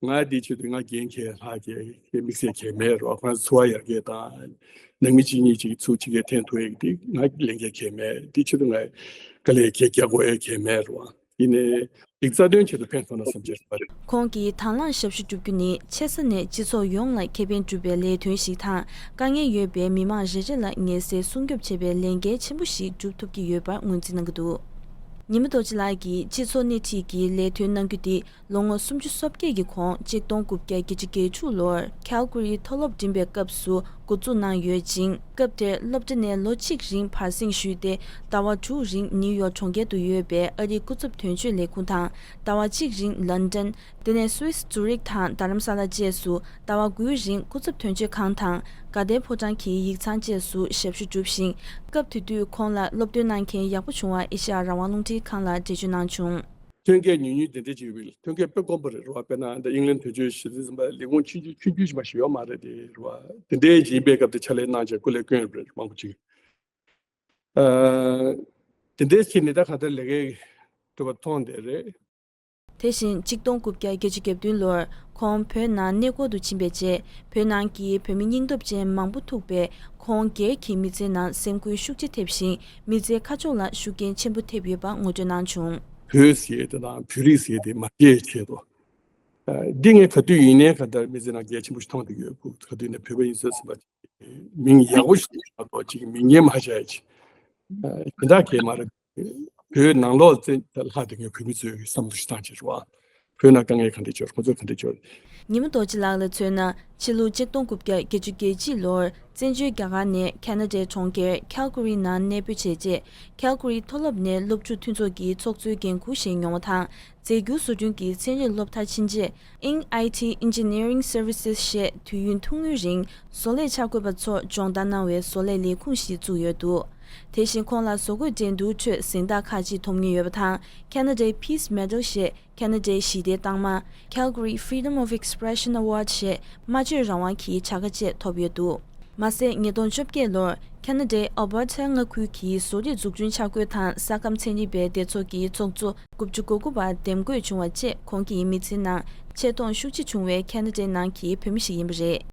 བ། ང་འདི་ཆེད་དུ་ང་འགན་གང་ཡང་ལྷག་གི་དམིགས་བསལ་གང་ཡང་མེད་རེད་བ། ཁོ་རང་འཚོ་བ་ཡར་རྒྱས་དང་། ནང་མི་གཅིག་གཉིས་གཅིག་ཚུར་གཅིག་གིས་འཐེན་ཐུབ་ཡག་འདི་ང་ལས་འགན་གང་ཡང་མེད། འདི་ཆེད་དུ་ང་དཀའ་ལས་གང་ཡང་རྒྱག་དགོས་ཡག་གང་ཡང་མེད་རེད་བ། ཡིན་ནའི་ཡིག་རྩ་དོན་ཆེད་དུ་ཕན་ཐོགས་ན་བསམ་གྱི་རེད་བ། ཁོང་གིས་དང་བླངས་ཞབས་ཞུ་བསྒྲུབ་རྒྱུ་ནི་ཆེ་ས་ནས་སྤྱི་ཚོགས་ཡོངས་ལ་ཁེ་ཕན་སྒྲུབ་པའི་ལས་དོན་ཞིག་དང་། དཀའ་ངལ་ཡོད་པའི་མི་མང་རེ་རེ་ལ་ངལ་སེལ་སྲུང་སྐྱོབ་བྱེད་པའི་ལས་འགན་ཆེན་པོ་ཞིག་སྒྲུབ་ཐུབ་ཀྱི་ཡོད་པར་ངོས་འཛིན་གནང་གི་འདུག་ཉི་མ་རྡོ་རྗེ་ལགས་ཀྱིས་སྤྱི་ཚོགས་སྣེ་ཁྲིད་ཀྱི་ལས་དོན་གནང་རྒྱུ་དེ་ལོ་ངོ་སུམ་ཅུ་སོ་བརྒྱད་ཀྱི་གོང་གཅིག་སྟོང་དགུ་བརྒྱ་བརྒྱད་ཅུ་གྱ་དྲུག་ལོར་ཁལ་ཀ་རིའི་མཐོ་སློབ་འགྲིམ་པའི་སྐབས་སུ་འགོ་འཛུགས་གནང་ཡོད་ཅིང་། སྐབས་དེར་སློབ་གྲྭ་ནས་ལོ་གཅིག་རིང་བར་གསེང་ཞུས་ཏེ། ཟླ་བ་དྲུག་རིང་ནིའུ་ཡོག་གྲོང་ཁྱེར་དུ་ཡོད་པའི་ཨ་རིའི་སྐུ་ཚབ་དོན་གཅོད་ལས་ཁུངས་དང་། ཟླ་བ་གཅིག་རིང་ལན་ཀྲན། དེ་ནས་སུད་སི་ཛུ་རིག་དང་རྡ་རམ་ས་ལ་བཅས་སུ་ཟླ་བ་དགུའི་རིང་སྐུ་ཚབ་དོན་གཅོད་ཁང་དང་དགའ་ལྡན་ཕོ་བྲང་གི་ཡིག་ཚང་བཅས་སུ་ཞབས་ཞུ་བསྒྲུབས་ཤིང་། སྐབས་དེ་དུས་ཁོང་ལ་སློབ་སྟོན་གནང་མཁན་ཡག་པོ་བྱུང་བར་ཨེ་ཤ་ཡ་རང་དབང་རླུང་འཕྲིན་ཁང་ལ་འགྲེལ་བརྗོད་གནང་བྱུང་། ཐོན་སྐྱེད་ཉུང་ཉུང་དེ་འདྲ་ཅིག་ཡོད་པའི་ཐོན་སྐྱེད་དཔེ་དཀོན་པོ་རེད་རེད་བ། དཔེར་ན་འདི་ཨིང་ལན་དོན་གཅོད་ཞེ་ཚིག་ཟིན་པ་ལས་ཁུངས་ཆུང་ཆུང་ཆུང་ཆུང་ཞིག་མ་ཞིག་ཡོད་མ་རེད་དེ་རེད་བ། དེ་འདྲའི་ཡིན་པའི་སྐབས་དེ་ཕྱག་ལས་གནང་བྱས་སྐུ་ལས་བསྐྱོན་ཡོད་པ་རེད་མང་པོ་ཅིག་ཨ། དེ་འདྲའི་ཕྱིན་ནས་ད་གང་ལྟར་ལས་ཀའི་གྲུབ་པ་མཐོང་བསྡད་རེད། དེ་བཞིན་གཅིག་སྟོང་དགུ་བརྒྱ་བརྒྱད་ཅུ་གྱ་བདུན་ལོར་ཁོང་བོད་ནང་གནས་སྐོར་དུ་ཕྱིན་པའི་རྗེས། བོད་ནང་གི་བོད་མི་སྙིང་སྟོབས་ཅན་མང་པོ་ཐུག་པས། ཁོང་སྒེར་གྱི་མི་ཚེའི་ནང་སེམས་འགུལ་ཤུགས་ཆེ་ཐེབས་ཤིང་། མི་ཚེ་ཁ་ཕྱོགས་ལ་ཤུགས་རྐྱེན་ཆེན་པོ་ཐེབས་ཡོད་པ་ངོ་སྤྲོད་གནང་བྱུང་། བོད་ཟེར་དེ་དང་བོད་རིགས་ཟེར་དེ་མ་སྐྱེས་ཆེད་དུ། ཨ། འདི་ངས་ག་དུས་ཡིན་ནའི་ག་ལྟར་མི་ཚེ་ནང་གལ་ཆེན་པོ་ཞིག་མཐོང་བསྡད་ཡོད། ཁོ་ག་དུས་ནས་བོད་པ་ཡིན་ཟེར་ཟིན་པ། མིང་ཡག་པོ་ཞིག་མ་གཏོགས་ཅིག་མིང་སྙན་མ་བྱས་ཅིག་ཨ། དེ་འདྲ་གས་མ་རེད། བོད་ནང་ལོགས་ཙེ་ལྷག་དེ་ངས་བོད་མི་ཚོའི་བསམ་བློ་ཞིག་བཏང་བྱས་རེད་བ། བོད་ནང་དཀའ་ངལ་ག་འདྲ་ཡོད། ཁོ་ཚོ་ག་འདྲ་ཡོད། ཉི་མ་རྡོ་རྗེ་ལགས་ལ་མཚོན་ན། ཕྱི་ལོ་གཅིག་སྟོང་དགུ་བརྒྱ་བརྒྱད་ཅུ་གྱ་གཅིག་ལོར་བཙན་བྱོལ་རྒྱ་གར་ནས་ཁ་ན་ཌའི་གྲོང་ཁྱེར་ཁལ་ཀ་རི་ནང་གནས་སྤོས་བྱས་རྗེས། ཁལ་ཀ་རི་མཐོ་སློབ་ནས་སློབ་ཕྲུག་མཐུན་ཚོགས་ཀྱི་ཚོགས་གཙོའི་འགན་འཁུར་བཞིན་ཡོང་བ་དང་། རྫས་འགྱུར་བཟོ་སྐྲུན་གྱི་ཚན་རིག་སློབ་མཐར་ཕྱིན་རྗེས། Ing I T Engineering Services ཞེས་དུས་ཡུན་ཐུང་ངུའི་རིང་བཟོ་ལས་འཆར་འགོད་པ་ཚོར་སྦྱོང་བརྡར་གནང་བའི་བཟོ་ལས་ལས་ཁུངས་ཤིག་བཙུགས་ཡོད་འདུག་དེ་བཞིན་ཁོང་ལ་བཟོ་བཀོད་འགྲན་བསྡུར་ཁྲོད་གཟེངས་རྟགས་ཁག་ཅིག་ཐོབ་མྱོང་ཡོད་པ་དང་། Canada Peace Medal ཞེས་ཁ་ན་ཌའི་ཞི་བདེའི་རྟགས་མ། Calgary Freedom of Expression Award ཞེས་སྨྲ་བརྗོད་རང་དབང་གི་བྱ་དགའ་བཅས་ཐོབ་ཡོད་འདུག་མ་ཟད། ཉིས་སྟོང་བཅོ་བརྒྱད་ལོར་ཁ་ན་ཌའི་ཨལ་བར་ཊ་མངའ་ཁུལ་གྱི་བཟོ་རིག་འཛུགས་སྐྲུན་འཆར་འགོད་དང་ས་ཁམས་ཚན་རིག་པའི་སྡེ་ཚོགས་ཀྱི་ཚོགས་གཙོ་དགུ་བཅུ་གོ་དགུ་པར་འདེམས་བསྐོས་བྱུང་བ་བཅས། ཁོང་གི་མི་ཚེའི་ནང་ཆེ་མཐོང་ཤུགས་ཆེ་བྱུང་བའི་ཁ་ན་ཌའི་ནང་གི་བོད་མི་ཞིག་ཡིན་པ་རེད།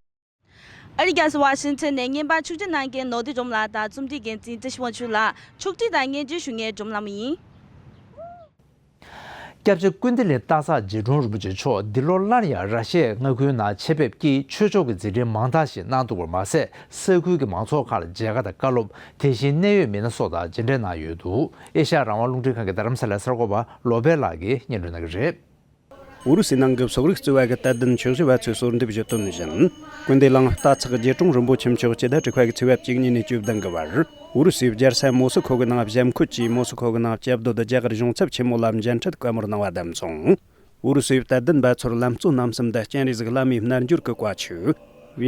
ཨ་རི་རྒྱལ་ས་ཝ་ཤིང་ཊོན་ནས་བརྙན་པར་ཕྱོགས་སྒྲིག་གནང་མཁན་ནོར་བུ་སྒྲོལ་མ་ལགས་དང་རྩོམ་སྒྲིག་འགན་འཛིན་བཀྲ་ཤིས་དབང་ཕྱུག་ལགས། ཕྱོགས་སྒྲིག་དང་སྙན་སྒྲོན་ཞུ་མཁན་སྒྲོལ་མ་ལྷ་མོ་ཡིན། སྐྱབས་རྗེ་ཀུན་བདེ་གླིང་སྟག་འཚེར་རྗེ་དྲུང་རིན་པོ་ཆེ་མཆོག་འདི་ལོ་སླར་ཡང་ར་ཤི་ཡའི་མངའ་ཁུལ་ནང་ཆེད་ཕེབས་ཀྱིས་ཆོས་ཕྱོགས་ཀྱི་མཛད་འཕྲིན་མང་དག་ཞིག་གནང་འདུག་པར་མ་ཟད། ས་ཁུལ་གྱི་མང་ཚོགས་ཁག་ལ་མཇལ་ཁ་དང་བཀའ་སློབ། དེ་བཞིན་གནད་ཡོད་མི་སྣ་སོགས་དང་མཇལ་འཕྲད་གནང་ཡོད་འདུག་ཨེ་ཤ་ཡ་རང་དབང་རླུང་འཕྲིན་ཁང་གི་རྡ་རམ་ས་ལའི་གསར་འགོད་པ་བློ་བྷེ་ལགས་ཀྱིས་སྙན་སྒྲོན་གནང་གི་རེད། ཨུ་རུ་སུའི་ནང་གི་སོག་རིགས་གཙོས་པ་གི་དད་ལྡན་ཆོས་ཞུ་བ་ཚོས་གསོལ་འདེབས་ཞུ་དོན་བཞིན། ཀུན་བདེ་གླིང་སྟག་འཚེར་རྗེ་དྲུང་རིན་པོ་ཆེ་མཆོག་སྤྱི་ཟླ་དྲུག་པ་གི་ཚེས་པ་བཅུ་གཉིས་ནས་བཅུ་བདུན་གི་བར། ཨུ་རུ་སུའི་རྒྱལ་ས་མོ་སི་ཁོ་གི་ནང་བཞམས་མཁོ་བཅས། མོ་སི་ཁོ་གི་ནང་སྐྱབས་སྡོད་རྒྱ་གར་གཞུང་ཚབ་ཆེན་མོ་ལ་མཇལ་འཕྲད་བཀའ་མོལ་གནང་བ་དང་མཚུངས། ཨུ་རུ་སུའི་དད་ལྡན་པ་ཚོར་ལམ་གཙོ་རྣམ་གསུམ་དང་སྤྱན་རས་གཟིགས་བླ་མའི་རྣལ་འབྱོར་གྱི་བཀའ་ཆོས།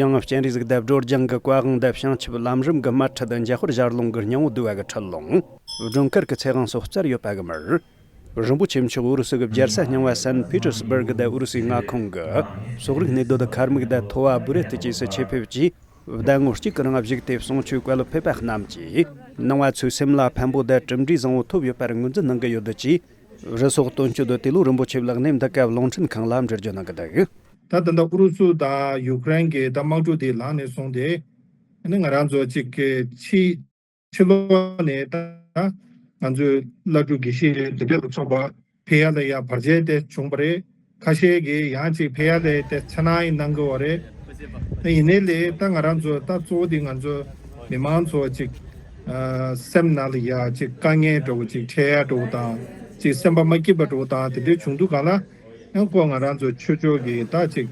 ཡང་སྤྱན་རས་གཟིགས་དང་སྒྲོལ་ལྗང་གི་བཀའ་དབང་དང་བྱང་ཆུབ་ལམ་རིམ་གྱི་དམར་ཁྲིད། འཇམ་དཔལ་ཞལ་ལུང་གི་སྙིང་པོ་བསྡུས་པ་གི་ཁྲིད་ལུང་། སྒྲོལ་དཀར་གྱི་ཚེ་དབང་སོགས་བསྩལ་ཡོད་པ་གི་མར། རིན་པོ་ཆེ་མཆོག་ཨུ་རུ་སུ་གི་རྒྱལ་ས་རྙིང་བ་སན་ཕི་ཏེར་སི་བུར་གི་དང་ཨུ་རུ་སུའི་མངའ་ཁོངས་ཀྱི་སོག་རིགས་གནས་སྡོད་ཁ་རྨིག་དང་ཐོ་བ་བུ་རེ་ཏི་བཅས་སུ་ཆེད་ཕེབས་ཀྱིས་ཟླ་ངོ་གཅིག་གི་རིང་བཞུགས་ཏེ་གསུང་ཆོས་བཀའ་སློབ་ཕེབས་པ་རྣམས་ཀྱིས་ནང་པ་ཚོའི་སེམས་ལ་ཕན་པོ་དང་གྲུབ་འབྲས་བཟང་པོ་ཐོབ་ཡོད་པར་ངོས་འཛིན་གནང་གི་ཡོད་ཅེས་རུ་སོག་དོན་གཅོད་ཏེ་ལོ་རིན་པོ་ཆེ་ལགས་ནས་འདི་སྐབས་རླུང་འཕྲིན་ཁང་ལ་འགྲེལ་བརྗོད་གནང་གི་འདུག་ད་ད་ལྟ་ཨུ་རུ་སུ་དང་ཡུཀ་རེན་གྱི་ད་དམག་འཁྲུག་དེ་ལངས་ནས་བཟུང་སྟེ་ཨ་ནི་ང་རང་ཚོ་གཅིག་གི་ཕྱི་ཕྱི་ལོགས་ནས་ད་ང་ཚོའི་བླ་སྤྲུལ་དགེ་བཤེས་དེ་འདྲ་ལ་སོགས་པ་ཕེབས་ཡ་ལ་ཡ་བར་ཆད་དེ་བྱུང་བ་རེད། ཁ་ཤས་ཀྱིས་ཡང་ཅིག་ཕེབས་ཡ་ལ་དེ་ཚེ་ན་ཡི་གནང་གི་བ་རེད། ད་ཡིན་ནའི་ལས་ད་ང་རང་ཚོ་ད་གཙོ་བོ་དེ་ང་ཚོ་མི་མང་ཚོ་ཅིག་ཨ་སེམས་ནང་ལ་ཡ་ཅིག་དཀའ་ངལ་འདྲ་བོ་ཅིག་འཕྲད་ཡ་འདྲ་བོ་དང་ཅིག་སེམས་པ་མ་སྐྱིད་པ་འདྲ་བོ་དང་དེ་འདྲ་བྱུང་དུས་གང་ལ་ཡང་ཁོ་ང་རང་ཚོ་ཆོས་ཕྱོགས་ཀྱི་ད་ཅིག་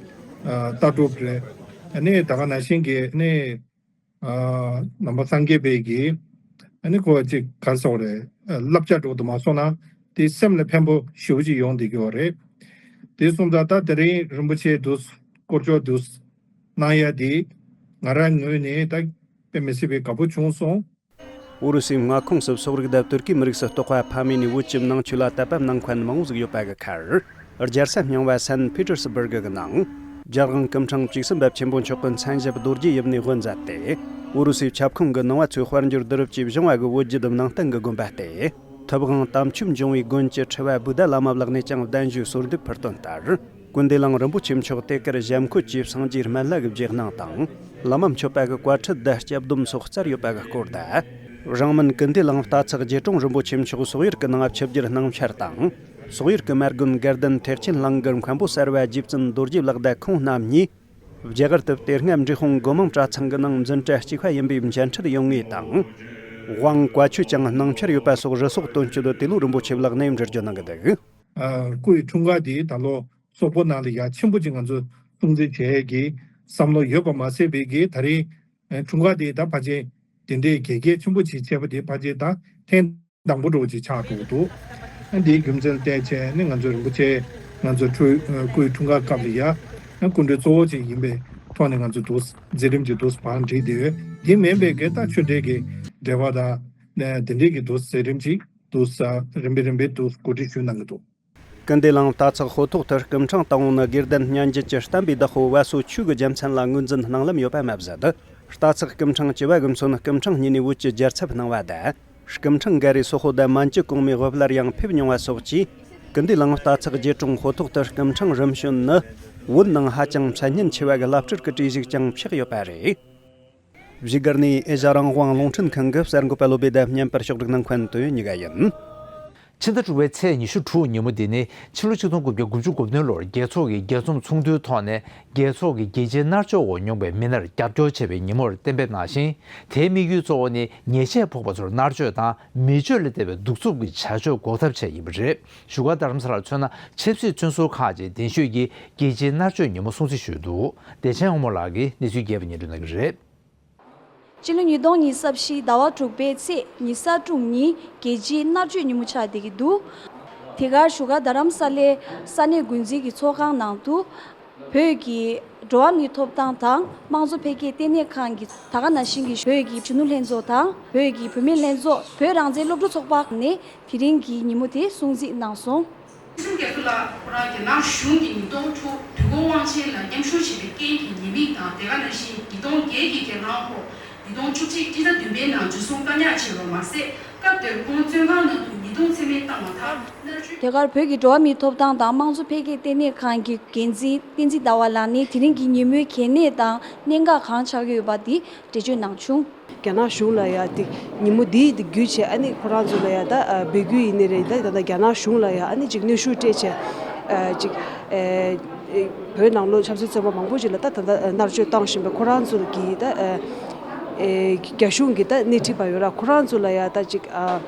ཨ་ལྟ་གྲུབ་རེད། ཨ་ནི་ད་ག་ནང་བཞིན་གྱི་ཨ་ནི། ཨ་ནང་པ་སངས་རྒྱས་པའི་གི་ཨ་ནི་ཁོ་ཅིག་ག་རེ་ཟེར་དགོས་རེད། ཨ་བསླབ་བྱ་འདྲ་བོ་དུ་མ་སོང་ན་དེ་སེམས་ལ་ཕན་པོ་ཞེ་པོ་ཅིག་ཡོང་བསྡད་ཀྱི་ཡོད་རེད། དེ་སོང་ཙང་ད་དེ་རིང་རིན་པོ་ཆེ་འདུག་སྐོར་ཅོག་འདུག་གནང་ཡ་དེ་ང་རང་ངོས་ནས་ད་དཔེ་མི་སྲིད་པའི་དགའ་པོ་བྱུང་སོང་། ཨུ་རུ་སུའི་མངའ་ཁོངས་སུ་སོག་རིགས་དང་ཏུར་ཀིའི་མི་རིགས་སུ་གཏོགས་པ་ཕ་མེས་ནས་བོད་ཀྱི་ནང་ཆོས་ལ་དད་པ་གནང་མཁན་མང་བོ་ཟིག་ཡོད་པ་གི་ཁར། རྒྱལ་ས་རྙིང་བ་སན་ཕི་ཏེར་སི་བུར་གི་ནང་རྒྱལ་དབང་སྐུ་ཕྲེང་བཅུ་གསུམ་པ་ཆེན་པོ་མཆོག་གི་མཚན་ཞབས་རྡོ་རྗེ་ཡིབ་ནས་དབུ་མཛད་དེ། ཨུ་རུ་སུའི་ཁྱབ་ཁོངས་ཀྱི་ནང་པ་ཚོས་དཔལ་འབྱོར་བསྡུ་རུབ་ཀྱིས་བཞེངས་པ་གི་བོད་བརྒྱུད་ནང་བསྟན་གྱི་དགོན་པ་སྟེ། ཐུབ་དབང་དམ་ཆོས་འབྱུང་བའི་དགོན་གྱི་ཁྲི་བ་བུདྡྷ་བླ་མ་ལགས་ནས་ཀྱང་གདན་ཞུའི་གསོལ་འདེབས་ཕུལ་དོན་ལྟར། ཀུན་བདེ་གླིང་རིན་པོ་ཆེ་མཆོག་དེ་གར་ཞབས་འཁོད་ཀྱིས་སངས་རྒྱས་སྨན་བླ་གི་རྗེས་གནང་དང་། བླ་མ་མཆོད་པ་གི་བཀའ་ཁྲིད་དང་སྐྱབས་སྡོམ་སོགས་སྩལ་ཡོད་པ་གི་སྐོར་དང་། རང་མིན་ཀུན་བདེ་གླིང་རྟ་ཚག་རྗེ་དྲུང་རིན་པོ་ཆེ་མཆོག་སོག་ཡུལ་གྱི་ནང་ཆིབས་བསྒྱུར་གནང་འཆར་དང་། སོག་ཡུལ་གྱི་མ་དགོན་དགའ་ལྡན་ཐེག་ཆེན་གླིང་གི་མཁན་པོ་གསར་བ་རྗེ་བཙུན་རྡོ་རྗེ་ལགས་དང་ཁོང་རྣམ་གཉིས། རྒྱ་གར་དུ་དེ་སྔ་འབྲས་སྤུངས་སྒོ་མང་གྲྭ་ཚང་གི་ནང་འཛིན་གྲྭ་གཅིག་པ་ཡིན་པའི་མཇལ་འཕྲད་ཡོང་ངེས་དང་། དབང་བཀའ་ཆོས་ཀྱང་གནང་འཆར་ཡོད་པ་སོགས་རུ་སོག་དོན་གཅོད་ཏེ་ལོ་རིན་པོ་ཆེ་ལགས་ནས་འགྲེལ་བརྗོད་གནང་གི་འདུག། ཨ། སྐུ་ཡི་འཁྲུངས་སྐར་འདི་ད་ལོ་སོག་པོ་ནང་ལ་ཡ་ཆེན་པོ་ཅིག་ང་ཚོ་སྲུང་བརྩི་བྱེད་ཀྱི་བསམ་བློ་ཡོད་པ་མ་ཟད་པའི་གི་ད་རེས་འཁྲུངས་སྐར་འདི་ད་ཕལ་ཆེར་དེ་འདྲའི་གལ་གལ་ཆེན་པོ་ཅིག་བྱས་པ་དེ་ཕལ་ཆེར་ད་ཐེངས་དང་པོ་འདྲ་བོ་ཅིག་ཆགས་འགྲོ་གི་འདུག། ཨ། འདིའི་རྒྱུ་མཚན་བལྟས་བྱས་ནི་ང་ཚོ་རིན་པོ་ཆེ་ང་ཚོ་འཁྲུངས་སྐུའི་འཁྲུངས་སྐར་སྐབས་ལ་ཡ་སྐུ་མགྲོན་གཙོ་བོ་ཅིག་ཡིན་པའི་ཐོག་ནས་ང་ཚོ་འདུག་མཛད་རིམ་གྱི་འདུག་བང་བསྒྲིགས་བསྡད་ཡོད། དེ་མིན་པའི་གི་ད་ཆོས་འབྲེལ་གྱི་འབྲེལ་བ་དང་དེ་འདྲའི་གི་འདུག་མཛད་རིམ་ཅིག་འདུག་རིམ་པས་རིམ་པས་འདུག་གོ་སྒྲིག་ཞུས་གནང་གི་འདུག། ཀུན་བདེ་གླིང་རྟ་ཚག་ཧོ་ཐོག་ཏུ་སྐུ་འཕྲེང་བཏང་འོང་ན། དགེ་ལྡན་སྙན་བརྒྱུད་ཀྱི་བསྟན་པའི་བདག་པོ་བ་སོ་ཆོས་ཀྱི་རྒྱལ་མཚན་ལ་ངོས་འཛིན་གནང་ལམ་ཡོད་པ་མ་ཟད། རྟ་ཚག་སྐུ་འཕྲེང་བཅུ་བ་གི་མཚོན་སྐུ་འཕྲེང་གཉིས་ནས་བོད་ཀྱི་རྒྱལ་ཚབ་གནང་བ་དང་། སྐུ་འཕྲེང་འགའ་རེ་སོག་པོ་དང་མན་ཇུ་གོང་མའི་དབུ་བླར་ཡང་ཕེབས་མྱོང་བ་སོགས་ཀྱིས། ཀུན་བདེ་གླིང་རྟ་ཚག་རྗེ་དྲུང་ཧོ་ཐོག་ཏུ་སྐུ་འཕྲེང་རིམ་བྱོན་ནི། བོད་ནང་ཧ་ཅང་མཚན་སྙན་ཆེ་བ་གི་བླ་སྤྲུལ་གྱི་བྲིས་གཞུག་ཀྱང་ཆགས་ཡོད་པ་རེད། བཞུགས་སྒར་ནས་ཨེ་ཤ་རང་དབང་རླུང་འཕྲིན་ཁང་གི་གསར་འགོད་པ་བློ་བྷེ་དང་བརྙན་པར་ཕྱོགས་སྒྲིག་གནང་མཁན་དོན་གཉིས་ཀ་ཡིན། ཕྱི་ཟླ་དྲུག་པའི་ཚེས་ཉི་ཤུ་དྲུག་ཉིན་མོ་འདི་ནི་ཕྱི་ལོ་ཆིག་སྟོང་དགུ་བརྒྱ་དགུ་བཅུ་གོ་བདུན་ལོར་རྒྱལ་ཚོགས་ཀྱི་རྒྱལ་འཛོམས་ཚོགས་འདུའི་ཐོག་ནས་རྒྱལ་ཚོགས་ཀྱི་རྒྱལ་སྤྱིའི་མནར་གཅོད་འོག་མྱོང་བའི་མི་སྣར་རྒྱབ་སྐྱོར་བྱས་པའི་ཉིན་མོར་གཏན་འབེབས་གནང་ཞིང་། དེའི་དམིགས་ཡུལ་གཙོ་བོ་ནི་ཉེས་ཆད་ཕོག་པ་ཚོར་མནར་གཅོད་དང་མི་སྤྱོད་ལ་བརྟེན་པའི་གདུག་རྩུབ་ཀྱི་བྱ་སྤྱོད་འགོག་ཐབས་བཅས་ཡིན་པ་རེད། བཞུགས་སྒར་རྡ་རམ་ས་ལར་མཚོན་ན་ཆབ་སྲིད་བཙོན་ཟུར་ཁག་ཅིག་གདན་ཞུས་ཀྱིས་རྒྱལ་སྤྱིའི་མནར་གཅོད་ཉིན་མོ་སྲུང་བརྩི་ཞུས་འདུག། བདེ་ཆེན་དབང་མོ་ལགས་ཀྱིས་གནས་ཚུལ་རྒྱས་པ་སྙན་སྒྲོན་གནང་གི་རེད། སྤྱི་ལོ་ཉིས་སྟོང་ཉི་ཤུ་རྩ་བཞི་ཟླ་བ་དྲུག་པའི་ཚེས་ཉི་ཤུ་རྩ་དྲུག་ཉིན་རྒྱལ་སྤྱིའི་མནར་གཅོད་ཉིན་མོ་ཆགས་བསྡད་ཀྱི་འདུག། དེ་གར་བཞུགས་སྒར་རྡ་རམ་ས་ལའི་ས་གནས་འགོ་འཛིན་གྱི་ཚོགས་ཁང་ནང་དུ། བོད་ཀྱི་འགྲོ་བ་མིའི་ཐོབ་ཐང་དང་དམངས་གཙོ་འཕེལ་རྒྱས་ལྟེ་གནས་ཁང་གི་ད་ག་ནང་བཞིན་གྱི་བོད་ཀྱི་གཞོན་ནུ་ལྷན་ཚོགས་དང་བོད་ཀྱི་བུད་མེད་ལྷན་ཚོགས། བོད་རང་བཙན་སློབ་ཕྲུག་ཚོགས་པ་ནས་དེ་རིང་གི་ཉིན་མོ་དེ་སྲུང་བརྩི་གནང་སོང་། སྲིད་སྐྱོང་རྒྱ་མཚོ་ལགས་ཁོ་རང་རྒྱ་ནག་གཞུང་གིས་ཉིས་སྟོང་དྲུག་དུས་འཁོར་དབང་ཆེན་ལ་མཉམ་ཞུགས་བྱས་པའི་རྐྱེན་གྱིས་ཉེས་དམིགས་དང་དེ་ག་ནང་བཞིན་ཉིས་སྟོང་བརྒྱད་ཀྱི་རྒྱལ་ཁང་ཐོག་ཉིས་སྟོང་བཅུ་གཅིག་སྤྱི་ཟླ་བདུན་པའི་ནང་འཇུ་བཟུང་བཀག་ཉར་བྱས་པ་མ་ཟད། སྐབས་དེར་ཁོང་བཙོན་ཁང་ནང་དུ་ཉེས་རྡུང་ཚད་མེད་བཏང་བ་དང་མནར་གཅོད། དེ་གར་བོད་ཀྱི་འགྲོ་བ་མིའི་ཐོབ་ཐང་དང་དམངས་གཙོ་འཕེལ་རྒྱས་ལྟེ་གནས་ཁང་གི་འགན་འཛིན་བསྟན་འཛིན་ཟླ་བ་ལགས་ནས་དེ་རིང་གི་ཉིན་མོའི་གལ་གནད་དང་གནད་འགག་གང་ཆགས་ཀྱི་ཡོད་པ་དེ་འགྲེལ་བརྗོད་གནང་བྱུང་། རྒྱ་ནག་གཞུང་ལ་ཡ་དེ་ཉིན་མོ་འདི་དེ་བརྒྱུད་བྱས་ཨ་ནི་ཁོ་རང་ཚོ་ལ་ཡ་ད་ཨ་འབོད་སྐུལ་ཡིན་ནི་རེད། ད་ད་ལྟ་རྒྱ་ནག་གཞུང་ལ་ཡ་ཨ་ནི་ཅིག་གནོན་ཤུགས་སྤྲད་བྱས་ཨ་ཅིག་ཨེ་བོད་ནང་ལོགས་ཆབ་སྲིད་བཙོན་པ་མང་པོ་ཅིག་ལ་ད་ད་ལྟ་མནར་གཅོད་བཏང་བཞིན་པའི་ཁོ་རང་ཚོ་གི་ད་ཨ་ཨེ་རྒྱ་གཞུང་གི་ད་སྣེ་ཁྲིད་པ་ཡོད་ར། ཁོ་རང་ཚོ་ལ་ཡ་ད་ཅིག་ཨ་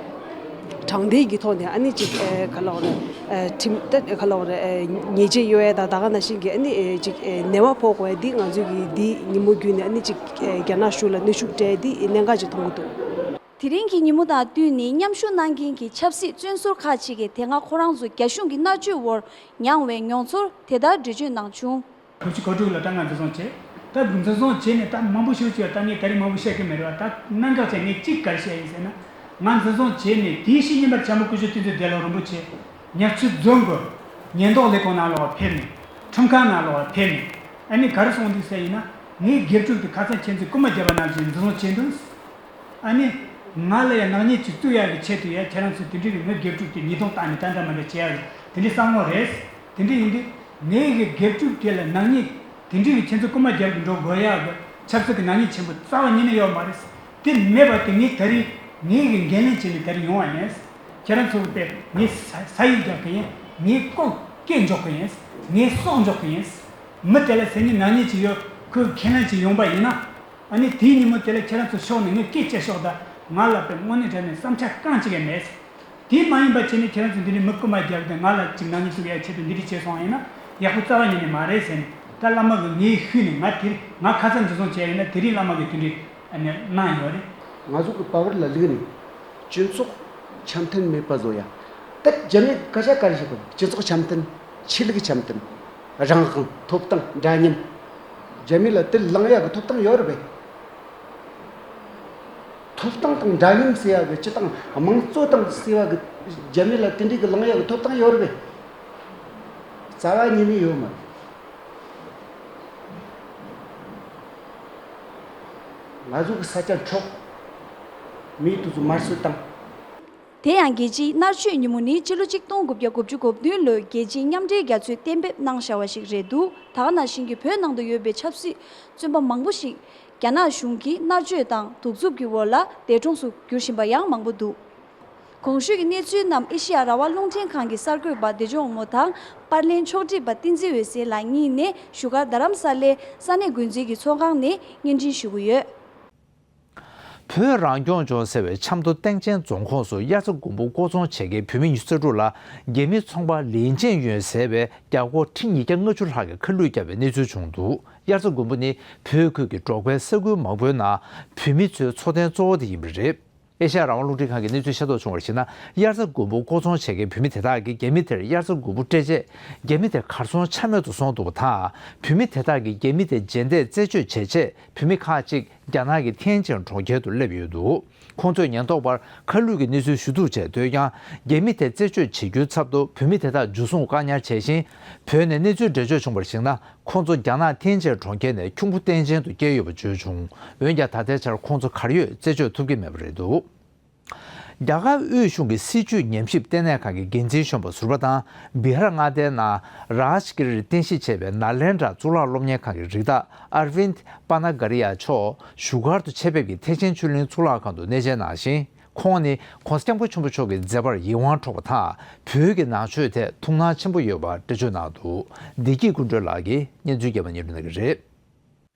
དྲང་བདེན་གྱི་ཐོག་ནས་ཨ་ནི་ཅིག་ཨེ་ག་ལབ་དགོས་རེད། ཨེ་ཁྲིམས་ད་ག་ལབ་དགོས་རེད། ཨེ་ཉེས་ཆད་གཡོག་ཡ་དང་ད་ག་ནང་བཞིན་གྱི་ཨ་ནི་ཨེ་ཅིག་ཨེ་ཉེས་པ་ཕོག་དགོས་ཡ་འདི་ང་ཚོས་ཀྱི་འདི་ཉིན་མོ་བརྒྱུད་ནས་ཨ་ནི་ཅིག་ཨེ་རྒྱ་ནག་གཞུང་ལ་གནོན་ཤུགས་སྤྲད་འདི་གནད་འགག་ཅིག་མཐོང་གི་འདུག། དེ་རིང་གི་ཉིན་མོ་དང་བསྟུན་ནས་མཉམ་ཞུགས་གནང་མཁན་གྱི་ཆབ་སྲིད་བཙོན་ཟུར་ཁག་ཅིག་གིས་དེ་སྔ་ཁོ་རང་ཚོ་རྒྱ་གཞུང་གི་མནར་གཅོད་འོག་མྱངས་པའི་མྱོང་ཚོར་དེ་ལྟར་འགྲེལ་བརྗོད་གནང་བྱུང་། དྲུག་ཅུ་གོ་དྲུག་ལ་ད་ང་འཛིན་བཟུང་བྱས། ད་འཛིན་བཟུང་བྱས་ནས་ད་མང་པོ་ཞིག་བྱས། ད་ངས་ད་རིང་མང་པོ་བཤད་ཀྱི་མེད་རེད་བ། ད་གནད་འགག་ཅན་ངས་གཅིག་ག་རེ་བཤད་ཡིན་ཟེར་ན། ང་འཛིན་བཟུང་བྱས་ནས་དེའི་ཕྱི་ཉིན་པར་བྱམས་པ་སྐུ་ཞབས་བསྟན་འཛིན་བདེ་ལེགས་རིན་པོ་ཆེ་ཉག་ཆུ་རྫོང་གི་ཉེན་རྟོག་ལས་ཁུངས་ནང་ལོགས་ཕེབས་ནས་ཁྲིམས་ཁང་ནང་ལོགས་ཕེབས་ནས་ཨ་ནི་ག་རེ་གསུངས་འདུག་ཟེར་ཡིན་ན། ངའི་དགེ་ཕྲུག་དེ་ཁ་སང་ཁྱེད་ཚོས་རྐུན་མ་བརྒྱབ་པ་ནང་བཞིན་འཛིན་བཟུང་བྱས་འདུག། ཨ་ནི། ང་ལ་ཡང་ནག་ཉེས་ཅིག་བཙུགས་ཡག་གི་ཆེད་དུ་ཡང་ཁྱེད་རང་ཚོས་དེ་འདྲའི་གི་ངའི་དགེ་ཕྲུག་དེ་ཉེས་རྡུང་བཏང་ནས་ད་འདྲ་མ་འདྲ་བྱེད་ཡག་གི་དེ་འདྲའི་བསམ་བློ་རེད། དེ་འདྲ་ཡིན་དུས་ངའི་གི་དགེ་ཕྲུག་དེ་ལ་ནག་ཉེས་དེ་འདྲའི་གི་ཁྱེད་ཚོ་རྐུན་མ་རྒྱབ་གི་འགྲོ་དགོས་ཡག་གི་ཆབ་སྲིད་ཀྱི་ནག་ཉེས་ཆེན་པོ་རྩ་བ་ཉིད་ནས་ཡོད་མ་རེད། དེ་མེད་པ་དེ་ངས་ད་རེས་ངའི་གི་འགན་ལེན་བྱས་ནས་ད་རེས་ཡོང་བ་ཡིན། ཁྱེད་རང་ཚོ་གི་དཔེ་ངས་ས་ས་ཡིག་རྒྱག་གི་ཡིན། ངས་ལྐོག་སྐད་འཇོག་གི་ཡིན། ངས་སྲོག་འཇོག་གི་ཡིན། མི་དེ་ལ་སེམས་ཉིད་ནག་ཉེས་ཅིག་ཡོད། ཁོས་ཁས་ལེན་ཅིག་ཡོང་པ་ཡིན་ན། ཨ་ནི་དེའི་ཉིན་མོ་དེ་ལ་ཁྱེད་རང་ཚོ་ཕྱོགས་ནས་ངས་སྐད་ཆ་ཤོག་དང་། ང་ལ་དཔེ་དངོས་གནས་དྲང་གནས་བསམ་འཆར་རྐང་གཅིག་ཡང་མེད། དེ་མ་ཡིན་པ་བྱས་ནས་ཁྱེད་རང་ཚོ་འདི་ནས་མི་རྐུན་མ་རྒྱབ་དང་ང་ལ་ཅིག་ནག་ཉེས་བཙུགས་ཡ་ཆེད་དུ་འདི་འདྲ་བྱས་སོང་ཡིན་ན་ཡག་པོ་རྩ་བ་ཉིད་ནས་མ་རེད་ཟེར་ནས། ད་བླ་མ་གིས་ངའི་ཤུལ་ནས་ང་དེ་ང་ཁ་སང་འཛིན་བཟུང་བྱས་ཡིན་ན་དེ་རིང་བླ་མ་གིས་དེ་འདྲའི་ཨ་ནི་གནང་ཡོད་རེད། ང་ཚོ་གི་པ་ཝར་ལ་ལུག་ནས་སྤྱི་ཚོགས་འཆམ་མཐུན་མེད་པ་བཟོ་ཡ། ད་རྒྱ་མིས་སྐད་ཆ་ག་རེ་བཤད་གོ། སྤྱི་ཚོགས་འཆམ་མཐུན། ཆོས་ལུགས་འཆམ་མཐུན། རང་དབང་། ཐོབ་ཐང་། འདྲ་མཉམ། རྒྱ་མི་ལ་དེ་བླང་ཡག་གི་ཐོབ་ཐང་ཡོད་རེད་པས། ཐོབ་ཐང་དང་འདྲ་མཉམ་ཟེར་ཡག་གི་སྤྱི་དང་དམངས་གཙོ་དང་ཟེར་བ་གི་རྒྱ་མི་ལ་དེ་འདྲའི་གི་བླང་ཡག་གི་ཐོབ་ཐང་ཡོད་རེད་པས། རྩ་བ་ཉིད་ནས་ཡོད་མ་རེད། ང་ཚོ་གི་ས་ཆ་འཕྲོག་མིའི་དུས་ཚོད་དམར་གསོད་བཏང་། དེ་ཡང་རྒྱལ་སྤྱིའི་མནར་གཅོད་ཉིན་མོ་ནི་ཕྱི་ལོ་ཆིག་སྟོང་དགུ་བརྒྱ་དགུ་བཅུ་གོ་བདུན་ལོའི་རྒྱལ་སྤྱིའི་མཉམ་འབྲེལ་རྒྱ་མཚོས་གཏན་འབེབས་གནང་བཞག་པ་ཞིག་རེད་འདུག་ད་ག་ནང་བཞིན་གྱི་བོད་ནང་དུ་ཡོད་པའི་ཆབ་སྲིད་བཙོན་པ་མང་པོ་ཞིག་རྒྱ་ནག་གཞུང་གིས་མནར་གཅོད་དང་གདུག་རྩུབ་ཀྱི་འོག་ལ་འདས་གྲོངས་སུ་གྱུར་བཞིན་པ་ཡང་མང་པོ་འདུག་གོང་ཞུས་ཀྱི་གནས་ཚུལ་རྣམས་ཨེ་ཤེ་ཡ་རང་དབང་རླུང་འཕྲིན་ཁང་གི་གསར་འགོད་པ་བདེ་སྐྱོང་དབང་མོ་དང་པར་ལེན་ཕྱོགས་སྒྲིག་པ་བསྟན་འཛིན་འོད་ཟེར་ལགས་གཉིས་ནས་བཞུགས་སྒར་རྡ་རམ་ས་ལའི་ས་གནས་འགོ་འཛིན་གྱི་ཚོགས་ཁང་ནས་སྙན་སྒྲོན་ཞུ་གི་ཡོད། བོད་རང་སྐྱོང་ལྗོངས་ཟེར་བའི་ཆབ་མདོ་སྟེང་ཆེན་རྫོང་ཁོངས་སུ་དབྱར་རྩྭ་དགུན་འབུ་བརྐོ་ཚོང་བྱེད་མཁན་བོད་མི་ཉི་ཤུ་རྩ་དྲུག་ལ་རྒྱ་མི་ཚོང་པ་ལིན་ཅན་ཡོན་ཟེར་བས་རྒྱ་སྒོར་ཁྲི་ཉིས་བརྒྱ་ལྔ་བཅུ་ལྷག་གི་ཁ་བསླུས་བརྒྱབ་པའི་གནས་ཚུལ་བྱུང་འདུག་དབྱར་རྩྭ་དགུན་འབུ་ནི་བོད་ཁུལ་གྱི་འབྲོག་པའི་ས་ཁུལ་མང་པོའི་ནང་བོད་མི་ཚོའི་འཚོ་རྟེན་གཙོ་བོ་དེ་ཡིན་པ་རེད། ཨེ་ཤ་ཡ་རང་དབང་རླུང་འཕྲིན་ཁང་གི་གནས་ཚུལ་ཤེས་རྟོགས་བྱུང་བར་གཞིགས་ན། དབྱར་རྩྭ་དགུན་འབུ་བརྐོ་ཚོང་བྱེད་མཁན་བོད་མི་དེ་དག་གིས་རྒྱ་མི་དེར་དབྱར་རྩྭ་དགུན་འབུ་སྤྲད་རྗེས། རྒྱ་མི་དེ་གར་སོང་ཆ་མེད་དུ་སོང་འདུག་པ་དང་། བོད་མི་དེ་དག་གིས་རྒྱ་མི་དེ་རྗེས་འདེད་རྩད་གཅོད་བྱས་རྗེས། བོད་མི་ཁག་ཅིག་རྒྱ་ནག་གི་ཐེན་ཅིན་གྲོང་ཁྱེར་དུ་སླེབས་ཡོད་འདུག་ཁོང་ཚོས་ཉེན་རྟོག་པར་ཁ་བསླུས་ཀྱི་གནས་ཚུལ་ཞུ་གཏུག་བྱས་འདུག་ཀྱང་། རྒྱ་མི་དེ་རྩད་གཅོད་བྱེད་རྒྱུའི་ཚབ་ཏུ་བོད་མི་དེ་དག་འཇུ་བཟུང་བཀག་ཉར་བྱས་ཤིང་། བོད་ནས་གནས་ཚུལ་འགྲེལ་བརྗོད་བྱུང་བར་གཞིགས་ན། ཁོང་ཚོ་རྒྱ་ནག་ཐེན་ཅིན་གྲོང་ཁྱེར་ནས་ཁྱུང་པོ་ཏན་ཅན་དུ་བསྐྱལ་ཡོད་པ་བརྗོད་བྱུང་། འོན་ཀྱང་ད་ལྟའི་ཆར་ཁོང་ཚོ་གར་ཡོད་རྩད་གཅོད་ཐུབ་ཀྱི་མེད་པ་རེད་འདུག་རྒྱ་གར་དབུས་གཞུང་གི་སྲིད་བྱུས་ཉམས་ཞིབ་ལྟེ་གནས་ཁང་གི་འགན་འཛིན་གཞོན་པ་ཟུར་པ་དང་། བི་ཧར་མངའ་སྡེའི་ནང་རཱཇ་གིར་རྟེན་གཞི་བྱས་པའི་ནཱ་ལེནྡྲ་གཙུག་ལག་སློབ་གཉེར་ཁང་གི་རིགས་བདག་ཨར་ཝིན་པ་ན་གྷ་རི་ཡ་མཆོག་བཞུགས་སྒར་དུ་ཆེད་ཕེབས་ཀྱིས་ཐེག་ཆེན་ཆོས་གླིང་གཙུག་ལག་ཁང་དུ་གནས་མཇལ་གནང་ཞིང་། ཁོང་ནི་༸གོང་ས་༸སྐྱབས་མགོན་ཆེན་པོ་མཆོག་གི་མཛད་པར་ཡིད་དབང་འཕྲོག་པ་དང་། བོད་ཀྱི་ནང་ཆོས་ཐད་ཐུགས་སྣང་ཆེན་པོ་ཡོད་པ་འགྲེལ་བརྗོད་གནང་འདུག་བདེ་སྐྱིད་ཀུན་སྒྲོན་ལགས་ཀྱིས་སྙན་ཚུལ་རྒྱས་པ་སྙན་སྒྲོན་གནང་གི་རེད།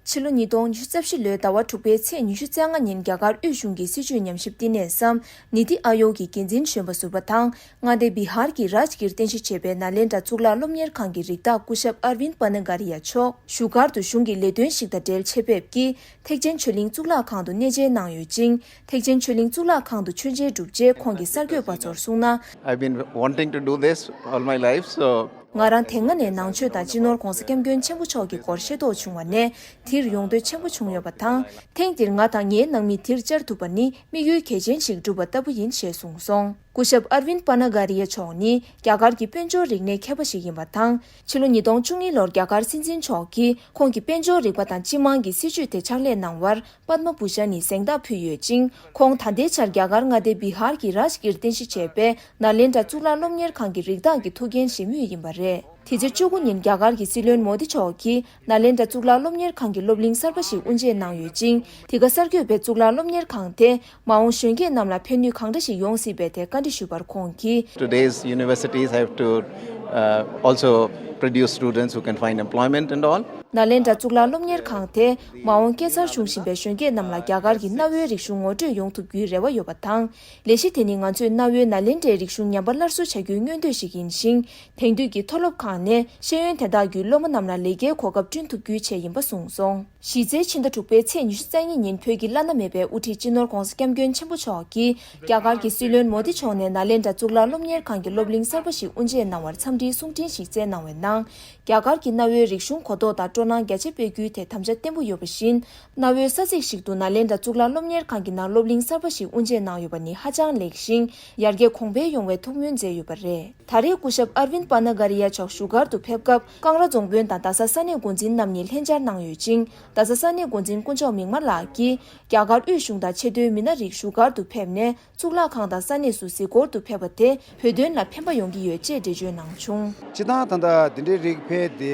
ཕྱི་ལོ་ཉིས་སྟོང་ཉི་ཤུ་རྩ་བཞི་ལོའི་ཟླ་བ་དྲུག་པའི་ཚེས་ཉི་ཤུ་རྩ་ལྔ་ཉིན་རྒྱ་གར་དབུས་གཞུང་གི་སྲིད་བྱུས་ཉམས་ཞིབ་བསྟི་གནས་སམ་ནི་ཏི་ཨ་ཡོག་གི་འགན་འཛིན་གཞོན་པ་ཟུར་པ་དང་མངའ་སྡེ་བི་ཧར་གྱི་རཱཇ་གིར་རྟེན་གཞི་བྱས་པའི་ནཱ་ལེནྡྲ་གཙུག་ལག་སློབ་གཉེར་ཁང་གི་རིགས་བདག་སྐུ་ཞབས་ཨར་ཝིན་པ་ན་གྷ་རི་ཡ་མཆོག་བཞུགས་སྒར་དུ་གཞུང་གི་ལས་དོན་ཞིག་དང་འབྲེལ་ཆེད་ཕེབས་ཀྱིས་ཐེག་ཆེན་ཆོས་གླིང་གཙུག་ལག་ཁང་དུ་གནས་མཇལ་གནང་ཡོད་ཅིང་། ཐེག་ཆེན་ཆོས་གླིང་གཙུག་ལག་ཁང་དུ་མཆོད་མཇལ་གྲུབ་རྗེས་ཁོང་གིས་གསར་འགོད་པ་ཚོར་གསུངས་ན། I've been wanting to do this all my life, so ང་རང་དེ་སྔ་ནས་ནང་ཆོས་དང་སྤྱི་ནོར་༸གོང་ས་༸སྐྱབས་མགོན་ཆེན་པོ་མཆོག་གི་སྐོར་ཤེས་རྟོགས་བྱུང་བ་ནས་འདིར་ཡོང་འདོད་ཆེན་པོ་བྱུང་ཡོད་པ་དང་། ཐེངས་འདིར་ང་དང་ངའི་ནང་མི་འདིར་བཅར་ཐུབ་པ་ནི་དམིགས་ཡུལ་གལ་ཆེན་ཞིག་འགྲུབ་པ་ལྟ་བུ་ཡིན་ཞེས་གསུངས་སོང་། སྐུ་ཞབས་ཨར་ཝིན་པ་ན་གྷ་རི་ཡ་མཆོག་ནི་རྒྱ་གར་གྱི་དཔལ་འབྱོར་རིག་གནས་མཁས་པ་ཞིག་ཡིན་པ་དང་། ཕྱི་ལོ་ཉིས་སྟོང་བཅུ་གཉིས་ལོར་རྒྱ་གར་སྲིད་འཛིན་མཆོག་གིས་ཁོང་གི་དཔལ་འབྱོར་རིག་པ་དང་སྤྱི་དམངས་ཀྱི་སྲིད་བྱུས་དེ་ཕྱག་ལས་གནང་བར། པདྨ་བྷུ་ཤན་ནི་གཟེངས་རྟགས་ཕུལ་ཡོད་ཅིང་། ཁོང་ད་ལྟའི་ཆར་རྒྱ་གར་མངའ་སྡེ་བི་ཧར་གྱི་རཱཇ་གིར་རྟེན་གཞི་བྱས་པའི་ནཱ་ལེནྡྲ་གཙུག་ལག་སློབ་གཉེར་ཁང་གི་རིགས་བདག་གི་ཐུགས་འགན་བཞེས་མུས་ཡིན་པ་རེད། དེ་ཚེ་བཅུ་དགུ་ཉིན་རྒྱ་གར་གྱི་སྲིད་བློན་མོ་དི་མཆོག་གིས་ནཱ་ལེནྡྲ་གཙུག་ལག་སློབ་གཉེར་ཁང་གི་སློབ་གླིང་གསར་པ་ཞིག་དབུ་འབྱེད་གནང་ཡོད་ཅིང་། དེ་ག་གསར་འགོད་པས་གཙུག་ལག་སློབ་གཉེར་ཁང་དེ་མ་འོངས་གཞོན་སྐྱེས་རྣམས་ལ་ཕན་ནུས་གང་འདྲ་ཞིག་ཡོང་སྲིད་པའི་ཐད་བཀའ་འདྲི་ཞུས་པར་ཁོང་གིས། Today's universities have to, uh, also produce students who can find employment and all. ནཱ་ལེནྡྲ་གཙུག་ལག་སློབ་གཉེར་ཁང་དེ་མ་འོངས་སྐྱེས་འཚར་བྱུང་བཞིན་པའི་གཞོན་སྐྱེས་རྣམས་ལ་རྒྱ་གར་གྱི་གནའ་བོའི་རིག་གཞུང་ངོ་སྤྲོད་ཡོང་ཐུབ་རྒྱུའི་རེ་བ་ཡོད་པ་དང་། ལས་གཞི་དེ་ནི་ང་ཚོས་གནའ་བོའི་ནཱ་ལེནྡྲའི་རིག་གཞུང་ཉམས་པ་སླར་གསོ་བྱ་རྒྱུའི་མངོན་འདོད་ཞིག་ཡིན་ཞིང་། དེང་དུས་ཀྱི་མཐོ་སློབ་ཁག་ནས་ཤེས་ཡོན་དེ་དག་བརྒྱུད་སློབ་མ་རྣམས་ལ་ལས་ཀའི་གོ་སྐབས་བསྐྲུན་ཐུབ་རྒྱུའི་ཆེད་ཡིན་པ་གསུངས་སོང་། གཞི་རྩའི་ཕྱི་ཟླ་དྲུག་པའི་ཚེས་ཉི་ཤུ་རྩ་གཉིས་ཉིན་བོད་ཀྱི་བླ་ན་མེད་པའི་དབུ་ཁྲིད་སྤྱི་ནོར་༸གོང་ས་༸སྐྱབས་མགོན་ཆེན་པོ་མཆོག་གིས་རྒྱ་གར་གྱི་སྲིད་བློན་མོ་དི་མཆོག་ནས་ནཱ་ལེནྡྲ་གཙུག་ལག་སློབ་གཉེར་ཁང་གི་སློབ་གླིང་གསར་པ་ཞིག་དབུ་འབྱེད་གནང་བར་འཚམས་འདྲིའི་གསུང་འཕྲིན་ཞིག་བསྩལ་གནང་བའི་ནང་། རྒྱ་གར་གྱི་གནའ་བོའི་རིག་གཞུང་གོ་རྟོགས་དང་སྤྲོ་སྣང་རྒྱ་ཆེ་སྤེལ་རྒྱུའི་ཐད་དམ་བཅའ་བརྟན་པོ་ཡོད་པ་བཞིན། གནའ་བོའི་ས་ཚིགས་ཤིག་ཏུ་ནཱ་ལེནྡྲ་གཙུག་ལག་སློབ་གཉེར་ཁང་གི་ནང་སློབ་གླིང་གསར་པ་ཞིག་དབུ་འབྱེད་གནང་ཡོད་པ་ནི་ཧ་ཅང་ལེགས་ཤིང་། ཡར་རྒྱས་གོང་འཕེལ་ཡོང་བའི་ཐུགས་སྨོན་མཛད་ཡོད་པ་རེད། ད་རེས་སྐུ་ཞབས་ཨར་ཝིན་པ་ན་གྷ་རི་ཡ་མཆོག་བཞུགས་སྒར་དུ་ཕེབས་སྐབས་ཀང་ར་རྫོང་དཔོན་དང་རྡ་ས་ས་གནས་འགོ་འཛིན་རྣམས་ནས་ལྷན་བཅར་གནང་ཡོད་ཅིང་། རྡ་ས་ས་གནས་འགོ་འཛིན་དཀོན་མཆོག་མིག་དམར་ལགས་ཀྱིས་རྒྱ་གར་དབུས་གཞུང་དང་ཆེས་མཐོའི་མི་སྣ་རིགས་བཞུགས་སྒར་དུ་ཕེབས་ནས་གཙུག་ལག་ཁང་དང་ས་གནས་སུ་གཟིགས་སྐོར་དུ་ཕེབས་པ་དེ་བོད་དོན་ལ་ཕན་པ་ཡོང་གི་ཡོད་ཅེས་འགྲེལ་བརྗོད་གནང་བྱུང་། སྤྱིར་བཏང་ད་ལྟ་འདི་འདྲའི་རིགས་ཕེབས་ཏེ་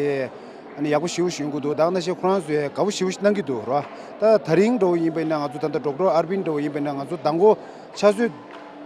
ཨ་ནི་ཡག་པོ་ཞེ་པོ་ཞིག་ཡོང་གི་འདུག་ད་ག་ནང་བཞིན་ཁོ་རང་ཚོས་དགའ་པོ་ཞེ་པོ་ཞིག་གནང་གི་འདུག་ར། ད་ད་རིང་འདྲ་བོ་ཡིན་པ་ཡིན་ན་ང་ཚོ་ད་ལྟ་ཌོག་ཊར་ཨར་བིན་འདྲ་བོ་ཡིན་པ་ཡིན་ན་ང་ཚོ་མདང་དགོང་ཆུ་ཚོད་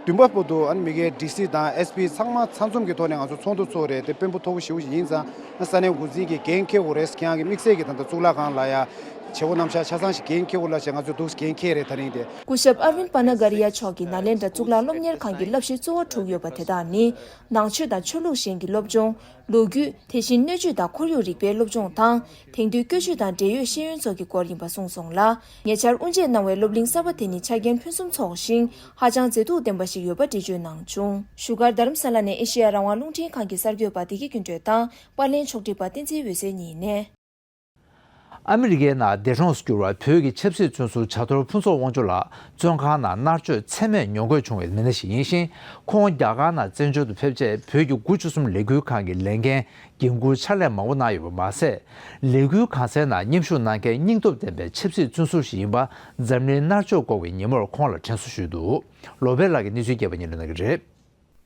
བདུན་པ་བར་དུ་ཨ་ནི་མི་སྒེར་ཌི་སི་དང་ཨེས་པི་ཚང་མ་ཚང་འཛོམས་ཀྱི་ཐོག་ནས་ང་ཚོ་ཚོགས་འདུ་ཚོགས་རེད། དེ་དཔོན་པོ་མཐོ་པོ་ཞེ་པོ་ཞིག་ཡིན་ཙང་ས་གནས་འགོ་འཛིན་གྱིས་འགན་འཁྱེར་དགོས་རེད། ཁྱེད་རང་གི་དམིགས་བསལ་གྱི་ད་ལྟ་གཙུག་ལག་ཁང་ལ་ཡ་བྱེད་སྒོ་རྣམ་གཞག་ཆ་ཚང་ཞིག་འགན་འཁྱེར་དགོས་ལ་བྱས་ང་ཚོས་འདུག་འགན་འཁྱེར་རེད་ད་རིང་དེ། སྐུ་ཞབས་ཨར་ཝིན་པ་ན་གྷ་རི་ཡ་མཆོག་གིས་ནཱ་ལེནྡྲ་གཙུག་ལག་སློབ་གཉེར་ཁང་གི་བསླབ་གཞི་གཙོ་བོ་དྲུག་ཡོད་པ་དེ་དག་ནི། ནང་ཆོས་དང་ཆོས་ལུགས་གཞན་གྱི་སློབ་སྦྱོང་། ལོ་རྒྱུས། དེ་བཞིན་སྣོད་བཅུད་དང་ཁོར་ཡུག་རིག་པའི་སློབ་སྦྱོང་དང་། དེང་དུས་བཀོལ་སྤྱོད་དང་འབྲེལ་ཡོད་ཤེས་ཡོན་སོགས་ཀྱི་སྐོར་ཡིན་པ་གསུངས་སོང་ལ། ཉེ་ཆར་དབུ་འབྱེད་གནང་བའི་སློབ་གླིང་གསར་པ་དེ་ནི་ཆ་རྐྱེན་ཕུན་སུམ་ཚོགས་ཤིང་། ཧ་ཅང་མཛེས་སྡུག་ལྡན་པ་ཞིག་ཡོད་པ་འགྲེལ་བརྗོད་གནང་བྱུང་། བཞུགས་སྒར་རྡ་རམ་ས་ལ་ནས་ཨེ་ཤེ་ཡ་རང་དབང་རླུང་འཕྲིན་ཁང་གི་གསར་འགོད་པ་བདེ་སྐྱིད་ཀུན་སྒྲོན་དང་པར་ལེན་ཕྱོགས་སྒྲིག་པ་བསྟན་འཛིན་འོད་ཟེར་གཉིས་ནས། ཨ་མི་རི་ཀའི་ནང་འདས་གྲོངས་སུ་གྱུར་བ་བོད་ཀྱི་ཆབ་སྲིད་བཙོན་ཟུར་བྱ་ཐོར་ཕུན་ཚོགས་དབང་ཕྱུག་ལགས་བཙོན་ཁང་ནང་མནར་གཅོད་ཚད་མེད་མྱོང་དགོས་བྱུང་བའི་མི་སྣ་ཞིག་ཡིན་ཞིང་། ཁོང་རྒྱ་གར་ནང་བཙན་བྱོལ་དུ་ཕེབས་རྗེས་བོད་ཀྱི་དགུ་བཅུ་གསུམ་ལས་འགུལ་ཁང་གི་ལས་འགན་འགན་འཁུར་ཕྱག་ལས་མང་པོ་གནང་ཡོད་པ་མ་ཟད། ལས་འགུལ་གང་སའི་ནང་མཉམ་ཞུགས་གནང་མཁན་སྙིང་སྟོབས་ལྡན་པའི་ཆབ་སྲིད་བཙོན་ཟུར་ཞིག་ཡིན་པ་འཛམ་གླིང་མནར་གཅོད་འགོག་པའི་ཉིན་མོར་ཁོང་ལ་དྲན་གསོ་ཞུས་འདུག་ལོ་པེ་ལགས་ཀྱིས་གནས་ཚུལ་རྒྱས་པ་སྙན་སྒྲོན་གནང་གི་རེད།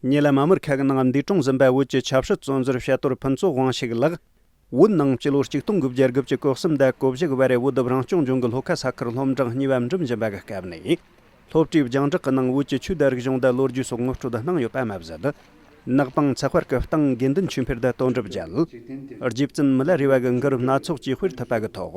ཉེ་ལམ་ཨ་མི་རི་ཁ་གི་ནང་འདས་གྲོངས་ཟིན་པ་བོད་ཀྱི་ཆབ་སྲིད་བཙོན་ཟུར་བཤད་གཏོར་ཕུན་ཚོགས་དབང་ཕྱུག་ལགས། བོད་ནང་སྤྱི་ལོ་གཅིག་སྟོང་དགུ་བརྒྱ་དགུ་བཅུ་གོ་གསུམ་དང་གོ་བཞི་གི་བར་བོད་བདུད་རང་སྐྱོང་ལྗོངས་ཀྱི་ལྷོ་ཁ་ས་ཁུལ་ལྷོ་འབྲིང་གཉིས་པ་འགྲིམ་བཞིན་པ་གི་སྐབས་ནས། སློབ་གྲྭའི་རྒྱང་བསྒྲགས་ཀྱི་ནང་བོད་ཀྱི་ཆོས་དང་རིག་གཞུང་དང་ལོ་རྒྱུས་སོགས་ངོ་སྤྲོད་གནང་ཡོད་པ་མ་ཟད། ནག་པང་ཚགས་པར་གྱི་སྟེང་དགེ་འདུན་ཆོས་འཕེལ་དང་དོན་གྲུབ་རྒྱལ། རྗེ་བཙུན་མི་ལ་རས་པ་གི་འགུལ་རིམ་སྣ་ཚོགས་ཀྱི་དཔེར་ཐུབ་པ་གི་ཐོག་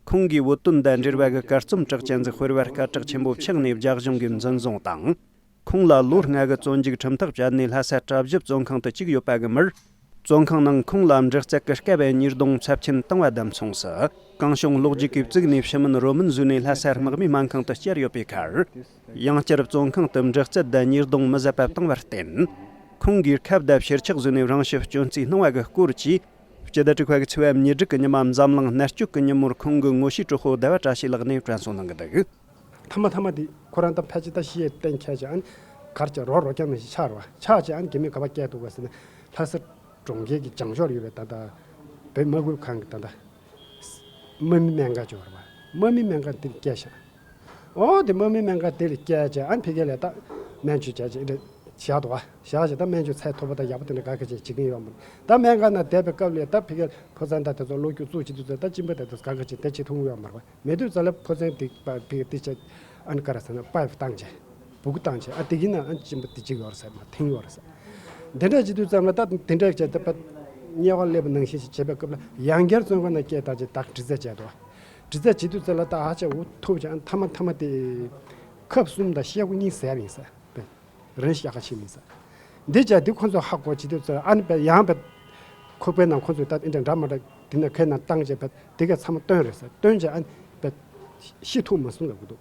ཁོང་གིས་བོད་དོན་དང་འབྲེལ་བ་གི་གར་རྩོམ་གྲགས་ཅན་ཟིག་དཔེར་བར་སྐད་གྲགས་ཆེན་པོ་ཕྱག་ནས་རྒྱ་གཞུང་གིས་འཛིན་བཟུང་དང་། ཁོང་ལ་ལོ་ལྔ་གི་བཙོན་འཇུག་ཁྲིམས་ཐག་བཅད་ནས་ལྷ་ས་གྲྭ་བཞི་བཙོན་ཁང་དུ་བཅུག་ཡོད་པ་གི་མུར། བཙོན་ཁང་ནང་ཁོང་ལ་འབྲེལ་ཚད་ཀྱི་སྐབས་ཉིས་ལྡོང་ཚབས་ཆེན་བཏང་བ་དང་མཚུངས་སུ། གང་བྱུང་ལོ་རྒྱུས་ཀྱི་བཙུགས་ནས་ཕྱི་མིན་རོལ་མིན་བཟོས་ནས་ལྷ་སའི་དམག་མིའི་སྨན་ཁང་དུ་བསྐྱལ་ཡོད་པའི་ཁར། ཡང་བསྐྱར་བཙོན་ཁང་དུ་འབྲེལ་ཚད་དང་ཉིས་ལྡོང་མི་བཟད་པ་བཏང་བར་བརྟེན། ཁོང་གིས་ཁབ་དང་ཕྱིར་ཆག་བཟོས་ནས་རང་ཤི་སྐྱོན་རྩིས་གནང་བ་གི་སྐོར་གྱིས། སྤྱི་ཟླ་དྲུག་པ་གི་ཚེས་པ་ཉེར་དྲུག་གི་ཉི་མ་འཛམ་གླིང་མནར་གཅོད་ཀྱི་ཉིན་མོར་ཁོང་གི་ངོ་ཤེས་གྲོགས་པོ་ཟླ་བ་བཀྲ་ཤིས་ལགས་ནས་དྲན་གསོ་གནང་གི་འདུག་མཐའ་མ་མཐའ་མ་དེ་ཁོ་རང་ད་ཕལ་ཆེར་ད་ཤི་ཡས་གཏན་འཁེལ་ཅིག་ཨ་ནི་གར་གྱི་རོ་རོ་རྐྱང་ནང་བཞིན་ཆགས་རེད་བ། ཆགས་ཅིག་ཨ་ནི་རྒྱ་མི་ག་པར་བསྐྱལ་འདུག་ག་ཟེར་ན། ལྷ་ས་གྲོང་ཁྱེར་གྱི་བྱང་ཕྱོགས་ཡོད་པའི་ད་ལྟ་བོད་དམག་ཁུལ་ཁང་གི་ད་ལྟ་དམག་མི་སྨན་ཁང་ཅིག་ཡོད་རེད་བ། དམག་མི་སྨན་ཁང་དེར་བསྐྱལ་ཤག་འོ་དེ་དམག་མི་སྨན་ཁང་དེར་བསྐྱལ་ཅིག་ཨ་ནི་ཕ་གི་ལ་ད་སྨན་བཅོས་བྱས་ཅིག་ཨེ་འདྲ་བཞག་འདུག་བ། བཞག་ཅིག་ད་སྨན་བཅོས་ཚད་མཐོ་པོ་དང་ཡག་པོ་དེ་འདྲ་ག་ག་ཅིག་བྱེད་ཀྱི་ཡོད་མ་རེད། ད་སྨན་ཁང་ནང་བསྡད་པའི་སྐབས་ལ་ད་ཕ་གི་ཕོ་ཚན་ད་དེ་ཚོ་གློག་སྐྱོག་བཙུགས་བྱེད་དུས་ཚོད་ད་གཅིན་པ་དེ་ཚོ་ག་ག་ཅིག་དེ་བྱེད་ཐུབ་ཀྱི་ཡོད་མ་རེད་བ། མེད་དུས་ཙམ་ལ་ཕོ་ཚན་དེ་པ་ཕི་དེ་ཆ་ཨན་ཀ་ར་ས་ན་པའིབ་བཏང་བྱས། སྦུ་གུ་བཏང་བྱས། ཨ་དེ་གི་ནང་ཨ་གཅིན་པ་དེ་གཅིག་ཡོད་རེད་ཟེར་མ་ཐིང་ཡོད་རེད་ཟེར། དེ་འདྲ་བྱེད་དུས་ཙམ་ལ་ད་དེ་འདྲ་བྱས་ཏེ་པ་དམྱལ་བ་ཀླད་པ་ནང་བཞིན་ཞིག་བྱེད་པའི་སྐབས་ལ་ཡང་བསྐྱར་བཙོན་ཁང་ནང་བསྐྱལ་བཏང་བྱས་ད་དྲི་རྩད་བྱས་འདུག་དྲི་རྩད་བྱེད་དུས་ཙམ་ལ་ད་ཨ་ཅག་འུ་ཐུག་བྱས་ཨ་མཐའ་མ་མཐའ་མ་དེ་ཁབ་གསུམ་དང་ཤེལ་སྒོ་གཉིས་ཟས་པ་ཡིན་ཟེར། རིན་ཤ་ཁ་ཕྱེ་མིན་ས། འདི་བྱས་འདི་ཁོ་ཚོས་ཧ་གོ་བྱེད་དུས་ཚོད་ཨ་ནི་བས་ཡང་བས་ཁོག་པའི་ནང་ཁོ་ཚོས་ད་འདི་འདྲ་འདྲ་མ་འདྲ་འདི་ན་ཁའི་ནང་བཏང་བྱས་བས་འདི་གས་ཚང་མ་བཏོན་རེད་ས། བཏོན་བྱས་ཨ་ནི་བས་ཤི་ཐུབ་མ་སོང་ལབ་གི་འདུག་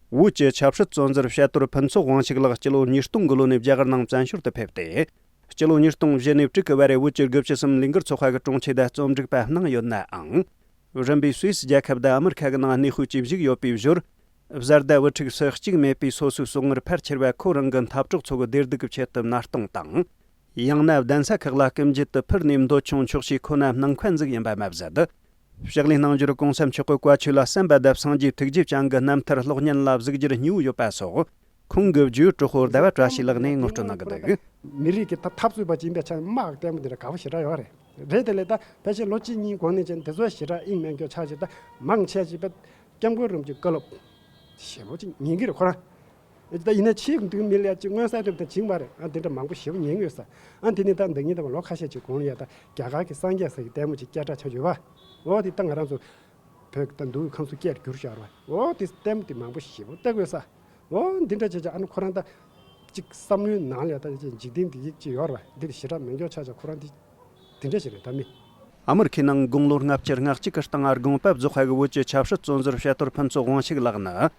བོད་ཀྱི་ཆབ་སྲིད་བཙོན་ཟུར་བཤད་གཏོར་ཕུན་ཚོགས་དབང་ཕྱུག་ལགས་སྤྱི་ལོ་ཉིས་སྟོང་གི་ལོ་ནས་རྒྱ་གར་ནང་བཙན་བྱོལ་དུ་ཕེབས་ཏེ། སྤྱི་ལོ་ཉིས་སྟོང་བཞི་ནས་དྲུག་གི་བར་བོད་ཀྱི་དགུ་བཅུ་གསུམ་ལས་འགུལ་ཚོགས་པ་གི་དྲུང་ཆེ་དང་རྩོམ་སྒྲིག་པ་གནང་ཡོད་ནའང་། རིམ་པས་སུད་སི་རྒྱལ་ཁབ་དང་ཨ་མི་རི་ཁ་གི་ནང་གནས་སྤོས་ཀྱིས་བཞུགས་ཡོད་པའི་ཞོར། བཟའ་ཟླ་བུ་ཕྲུག་སུ་གཅིག་མེད་པའི་སོ་སོའི་སྲོག་ངར་ཕལ་ཆེར་བ་ཁོ་རང་གི་འཐབ་གྲོགས་ཚོ་གི་བདེ་སྡུག་གི་ཆེད་དུ་མནར་གཏོང་དང་། ཡང་ན་གདན་ས་ཁག་ལ་སྐུ་མཇལ་དུ་ཕུལ་ནས་འདོད་ཆུང་ཆོག་ཤེས་ཁོ་ན་སྣང་མཁན་ཟིག་ཡིན་པ་མ་ཟད། ཕྱག་ལས་གནང་རྒྱུར་གོང་ས་མཆོག་གི་བཀའ་ཆོས་ལ་གསན་པ་དང་སངས་རྒྱས་ཐུགས་རྗེ་ཅན་གྱི་རྣམ་ཐར་གློག་བརྙན་ལ་གཟིགས་རྒྱུར་སྙིང་པོ་ཡོད་པ་སོགས། ཁོང་གི་བརྒྱུད་གྲོགས་པོ་ཟླ་བ་བཀྲ་ཤིས་ལགས་ནས་ངོ་སྤྲོད་གནང་གི་འདུག་མི་རིགས་ཀྱི་ད་འཐབ་རྩོད་པ་ཅིག་ཡིན་པའི་ཆ་ནས་དམག་ལྟད་མོ་འདི་འདྲ་དགའ་པོ་ཞེ་དྲག་ཡོད་རེད། རེད་དེ་ལས་ད་ཕལ་ཆེར་ལོ་གཅིག་གཉིས་གོང་ནས་ཅན་དེ་ཚོ་ཞེ་དྲག་དབྱིངས་མེད་མཁན་ཆགས་ཅིག་ད་མང་ཆེ་ཅིག་པད་སྐྱབས་མགོན་རིན་པོ་ཆེའི་བཀའ་སློབ་ཞེ་པོ་ཅིག་ཉན་གི་རེད་ཁོ་རང་། ད་ཡིན་ན་ཕྱིའི་འདུག་མི་ལ་ཅིག་མངོན་གསལ་དོད་པ་དང་བྱིངས་པ་རེད། ཨ་དེ་འདྲ་མང་པོ་ཞེ་པོ་ཉན་གི་ཡོད་ས། ཨ་དེ་ནས་ད་འདི་ཉིན་ད་ལོ་ཁ་ཤས་ཅིག་གོང་ལ་ཡ་ད་རྒྱ་གར་གྱི་སངས་རྒྱས་ས་ཀྱི་ལྟད་མོ་ཅིག་སྐད་གྲགས་ཆགས་ཡོད་པ། འོ་དེ་ད་ང་རང་ཚོ་བོད་ཀྱི་ད་འདུག་ཁམས་གསུམ་སྐད་བསྒྱུར་བཞག་ར་བ། འོ་དེ་ལྟད་མོ་དེ་མང་པོ་ཞེ་པོ་ལྟ་དགོས་ས། འོ་འདི་འདྲ་བྱས་ཀྱང་ཨ་ནི་ཁོ་རང་ད་ཅིག་བསམ་བློའི་ནང་ལ་ད་ཅིག་འཇིག་རྟེན་འདི་ཡིག་ཅིག་ཡོད་ར་བ། འདི་ཞེ་དྲག་མི་འགྱོ་ཆ་ཆ་ཁོ་རང་འདི་འདི་འདྲ་ཞིག་རེད་ད་མི། ཨ་མི་རི་ཁའི་ནང་དགུང་ལོ་ལྔ་བཅུ་ང་གཅིག་གི་སྟེང་དགོངས་པ་རྫོགས་པ་གི་བོད་ཀྱི་ཆབ་སྲིད་བཙོན་ཟུར་བཤད་གཏོར་ཕུན་ཚོགས་དབང་ཕྱུག་ལགས་ནི།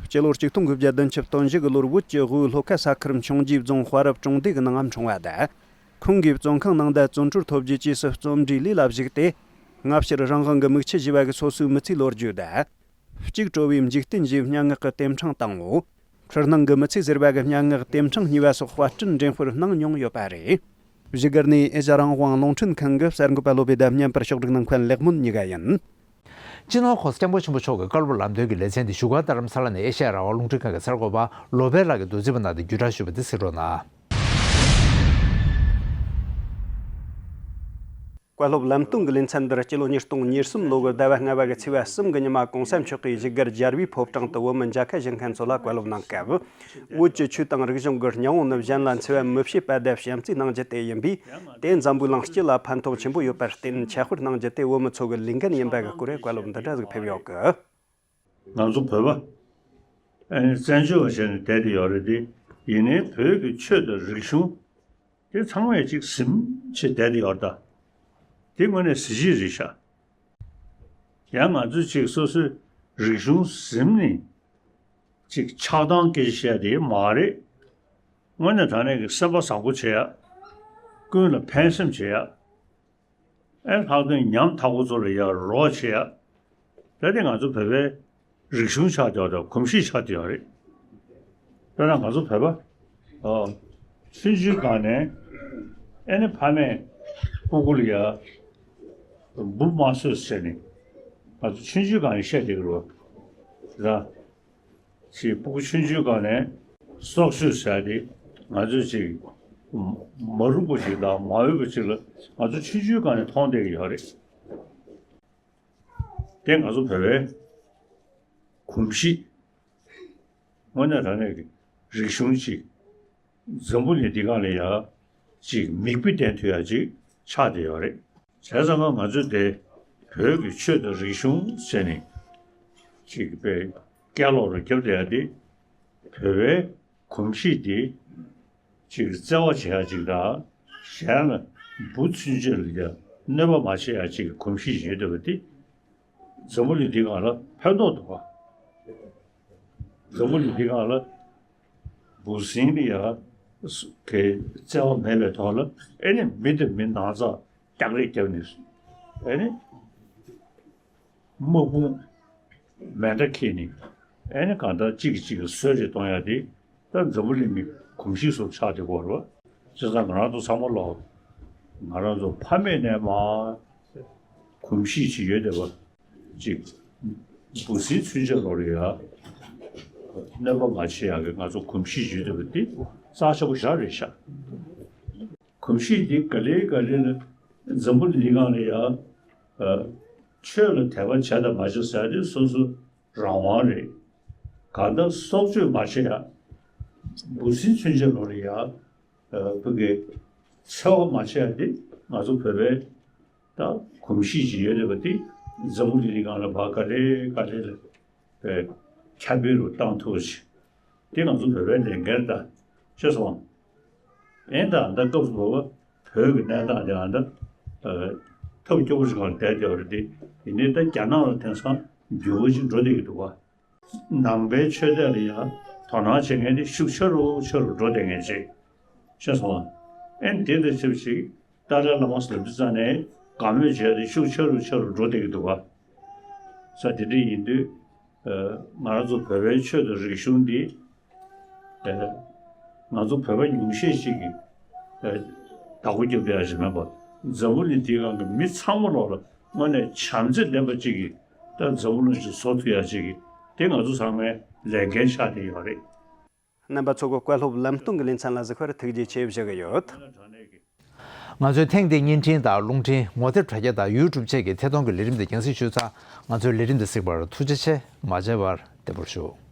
སྤྱི་ལོ་གཅིག་སྟོང་དགུ་བརྒྱ་བདུན་ཅུ་དོན་བཞི་གི་ལོར་བོད་ཀྱི་དབུས་ལྷོ་ཁ་ས་ཁུལ་འཕྱོངས་རྒྱས་རྫོང་དཔའ་རབ་གྲོང་སྡེ་གི་ནང་འཁྲུངས་པ་དང་། ཁོང་གིས་བཙོན་ཁང་ནང་དུ་བཙོན་གྲོལ་ཐོབ་རྗེས་རྗེས་སུ་རྩོམ་འབྲིའི་ལས་ལ་གཞིགས་ཏེ། སྔ་ཕྱིར་རང་དབང་གི་མིག་ཆུ་བཞུས་པ་གི་སོ་སོའི་མི་ཚེའི་ལོ་རྒྱུས་དང་། གཅིག་གྲོལ་བའི་འཇིག་རྟེན་ཞེས་སྙན་ངག་གི་རྟེན་འཕྲེང་དང་པོ། འཁྲུལ་སྣང་གི་མི་ཚེ་ཟེར་བ་གི་སྙན་ངག་རྟེན་འཕྲེང་གཉིས་པ་སོགས་དཔར་སྐྲུན་འགྲེམས་སྤེལ་གནང་མྱོང་ཡོད་པ་རེད། བཞུགས་སྒར་ནས་ཨེ་ཤ་རང་དབང་རླུང་འཕྲིན་ཁང་གི་གསར་འགོད་པ་བློ་བྷེ་དང་བརྙན་པར་ཕྱོགས་སྒྲིག་གནང་མཁན་ལེགས་སྨོན་གཉིས་ཀ་ཡིན། སྤྱི་ནོར་༸གོང་ས་༸སྐྱབས་མགོན་ཆེན་པོ་མཆོག་གི་བཀའ་སློབ་ལམ་སྟོན་གྱི་ལེ་ཚན་འདི་བཞུགས་སྒར་རྡ་རམ་ས་ལ་ནས་ཨེ་ཤ་ཡ་རང་དབང་རླུང་འཕྲིན་ཁང་གི་གསར་འགོད་པ་བློ་བྷེ་ལགས་ཀྱིས་མདོར་བསྡུས་པ་གནང་སྟེ་བརྒྱུད་བསྒྲགས་ཞུས་པ་འདི་གཟིགས་རོགས་གནང་། བཀའ་སློབ་ལམ་སྟོན་གྱི་ལེ་ཚན་འདིར་སྤྱི་ལོ་ཉིས་སྟོང་ཉེར་གསུམ་ལོ་གི་ཟླ་བ་ལྔ་པ་གི་ཚེས་པ་གསུམ་གྱི་ཉི་མ་༸གོང་ས་མཆོག་གིས་བཞུགས་སྒར་རྒྱལ་བའི་ཕོ་བྲང་དུ་བོད་མི་མཇལ་ཁ་ཞུ་མཁན་ཚོ་ལ་བཀའ་སློབ་གནང་སྐབས། བོད་ཀྱི་ཆོས་དང་རིག་གཞུང་གི་སྙིང་བོ་ནི་གཞན་ལ་འཚེ་བ་མི་བྱེད་པ་དང་བྱམས་བརྩེ་གནང་རྒྱུ་དེ་ཡིན་པས། དེ་འཛམ་བུའི་གླིང་སྤྱི་ལ་ཕན་ཐོགས་ཆེན་པོ་ཡོད་པར་བརྟེན། འཆད་སྤེལ་གནང་རྒྱུ་དེ་བོད་མི་ཚོ་གི་ལས་འགན་ཡིན་པ་གི་སྐོར་བཀའ་སློབ་འདི་འདྲ་ཟིག་ཕེབས་ཡོད་གི། ང་ཚོ་བོད་པ་ཨ་ནི་བཙན་བྱོལ་བ་བྱས་ནས་བསྡད་དེ་ཡོད་རེད་དེ། ཡིན་ནའི་བོད་ཀྱི་ཆོས་དང་རིག་གཞུང་དེ་ཚང་མས་ཅིག་ཟིན་བྱས་བསྡད་དེ་ཡོད་རེད་ད། དེ་དངོས་གནས་གཟི་བརྗིད་རེད་ཤག་ཡང་ང་ཚོས་ཅིག་སོ་སོའི་རིག་གཞུང་ཟིན་ནས་ཅིག་ཆགས་སྡང་སྐད་ཆ་བཤད་དེ་མ་རེད། དངོས་གནས་དྲང་གནས་ཀྱི་སེམས་པ་བཟང་པོ་བྱེད་ཡ། ཀུན་ལ་ཕན་སེམས་བྱེད་ཡ། ཨེ་ལྷག་དོན་ཉམ་ཐག་པོ་ཚོ་ལ་ཡ་རོགས་བྱེད་ཡ། ད་དེ་ང་ཚོ་བོད་པའི་རིག་གཞུང་ཆགས་བསྡད་ཡོད་རེད། གོམས་གཤིས་ཆགས་བསྡད་ཡོད་རེད། དཔེར་ན་ང་ཚོ་བོད་པ། ཨོ། ཆུང་ཆུང་སྒང་ནས་ཨེ་ནི་ཕ་མས་སྤུ་གུ་ལ་ཡ་འབུ་མ་གསོད་ཟེར་ནས་ང་ཚོ་ཆུང་ཆུང་སྒང་ནས་བཤད་བསྡད་ཀྱི་རེད་བ། ད་ཅིག་སྤུ་གུ་ཆུང་ཆུང་སྒང་ནས་སྲོག་གཅོད་ཟེར་ཡ་དེ་ང་ཚོས་ཅིག་མ་རུངས་པ་ཞིག་དང་མ་འོས་པ་ཞིག་ལ་ང་ཚོ་ཆུང་ཆུང་སྒང་ནས་མཐོང་བསྡད་ཀྱི་ཡོད་རེད། དེ་ང་ཚོ་བོད་པའི་གོམས་གཤིས། དངོས་གནས་དྲང་གནས་ཀྱི་རིག་གཞུང་ཅིག་འཛམ་བུ་གླིང་འདི་སྒང་ལ་ཡ་ཅིག་མིག་དཔེ་བསྟན་ཐུབ་ཡ་ཅིག་ཆགས་བསྡད་ཡོད་རེད། བྱས་ཙང་ང་ཚོས་དེ་བོད་ཀྱི་ཆོས་དང་རིག་གཞུང་ཟེར་ནས་ཅིག་དཔེ་སྐད་ལོག་རུ་རྒྱབ་བསྡད་ཡ་དེ་བོད་པའི་གོམས་གཤིས་དེ་ཅིག་བརྩེ་བ་བྱེད་ཡ་ཅིག་དང་གཞན་ལ་འབུ་ཚུན་ཆད་ལ་ཡ་གནོད་པ་མ་བྱེད་ཡ་ཅིག་གི་གོམས་གཤིས་ཡོད་བསྡད་པ་དེ། འཛམ་བུ་གླིང་འདི་སྒང་ལ་ཕན་ཐོགས་འདུག་ག་འཛམ་བུ་གླིང་འདི་སྒང་ལ་འབུ་སྲིན་ལ་ཡ་གི་བརྩེ་བ་མེད་པའི་ཐོག་ལ་ཨེ་ནི་མི་དང་མི་ནང་ཚགས་རྒྱག་རེས་བརྒྱབ་ནས་ཨེ་ནི་དམག་དཔུང་མེ་མདའ་འཁྱེར་ནས་ཨེ་ནི་གང་ལྟར་གཅིག་གིས་གཅིག་ལ་བཟོད་རེས་གཏོང་ཡ་དེ། ད་འཛམ་བུ་གླིང་གི་གོམས་གཤིས་སུ་ཆགས་བསྡད་ཡོད་རེད་བ། བྱས་ཙང་ང་རང་ཚོ་ཚང་མ་ལོག་ང་རང་ཚོ་ཕ་མེས་ནས་མར་གོམས་གཤིས་ཅིག་ཡོད་བསྡད་པ་ཅིག་འབུ་སྲིན་ཚུན་ཆད་ལོག་ལ་ཡ་གནོད་པ་མ་བྱེད་ཡག་གི་ང་ཚོ་གོམས་གཤིས་ཡོད་བསྡད་པ་འདི་རྩ་ཆེ་པོ་ཞེ་དྲག་རེད་ཤག་གོམས་གཤིས་འདི་ག་ལེ་ག་ལེ་ལ་འཛམ་བུ་གླིང་འདི་སྒང་ལ་ཡ་ཆོས་ལ་དད་པ་བྱས་དང་མ་བྱས་ཟེར་ཡ་དེ་སོ་སོ་རང་དབང་རེད། གང་ལྟར་སྲོག་གཅོད་མ་བྱེད་ཡ། འབུ་སྲིན་ཚུན་ཆད་ལོག་ལ་ཡ། བོད་ཀྱི་འཚེ་བ་མ་བྱེད་ཡ་དེ་ང་ཚོ་བོད་པའི་ད་གོམས་གཤིས་ཅིག་ཡོད་བསྡད་པ་དེ་འཛམ་བུ་གླིང་སྒང་ལ་བ་ག་ལེ་ག་ལེ་ལ་ཁྱབ་སྤེལ་རུ་བཏང་ཐུབ་པ་ཞིག་དེ་ང་ཚོ་བོད་པའི་ལས་འགན་རེད། ད་ཤེས་སོང་། ཨེ་ད་ད་སྐབས་སུ་བབ་པ་བོད་ཀྱི་གནས་སྟངས་དེ་ཨ་ད་ཐབས་སྐྱོ་པོ་ཞིག་སྒང་ལ་བསྡད་བསྡད་པ་རེད་དེ། ཡིན་ནའི་ད་རྒྱ་ནག་ལ་དེང་སང་འགྱུར་བ་ཅིག་འགྲོ་བསྡད་ཀྱི་འདུག་ག་ནང་པའི་ཆོས་དད་ལ་ཡང་དོ་སྣང་བྱེད་མཁན་དེ་ཤུགས་ཆེ་རུ་ཆེ་རུ་འགྲོ་བསྡད་མཁན་ཅིག་ཤེས་སོང་ཨ། ཨེ་དེ་དང་ཆབས་ཅིག་ཏཱ་ལའི་བླ་མ་ཟེར་དུས་ཙང་ནས་དགའ་མོས་བྱས་ཏེ་ཤུགས་ཆེ་རུ་ཆེ་རུ་འགྲོ་བསྡད་ཀྱི་འདུག་ག་ས་དེ་འདྲ་ཡིན་དུས། ང་རང་ཚོ་བོད་པའི་ཆོས་དང་རིག་གཞུང་འདི། ང་ཚོ་བོད་པ་ཉུང་ཤས་ཤིག་གིས་བདག་པོ་རྒྱབ་ཡ་ཞིག་མེད་པར་འཛམ་བུ་གླིང་འདིའི་སྒང་གི་མི་ཚང་མ་ལོག་ལ་དངོས་གནས་བྱམས་བརྩེ་ལྡན་པ་ཅིག་གིས་ད་འཛམ་བུ་གླིང་ཞིག་བཟོ་ཐུབ་ཡ་ཅིག་གིས་དེ་ང་ཚོ་ཚང་མའི་ལས་འགན་ཆགས་བསྡད་ཡོད་རེད། རྣམ་པ་ཚོ་གིས་བཀའ་སློབ་ལམ་སྟོན་གྱི་ལེ་ཚན་ལ་གཟིགས་པར་ཐུགས་རྗེ་ཆེ་ཞུ་གི་ཡོད། ང་ཚོའི་ཐེངས་འདིའི་བརྙན་འཕྲིན་དང་རླུང་འཕྲིན་ངོ་དེབ་དྲ་རྒྱ་དང་ཡུ་ཊུབ་བཅས་ཀྱི་ཐད་གཏོང་གི་ལས་རིམ་འདི་རྒྱང་སྲིང་ཞུས་ཚར། ང་ཚོའི་ལས་རིམ་འདི་གཟིགས་པར་ཐུགས་རྗེ་ཆེ། མ་མཇལ་བར་བདེ་པོར་བཞུགས།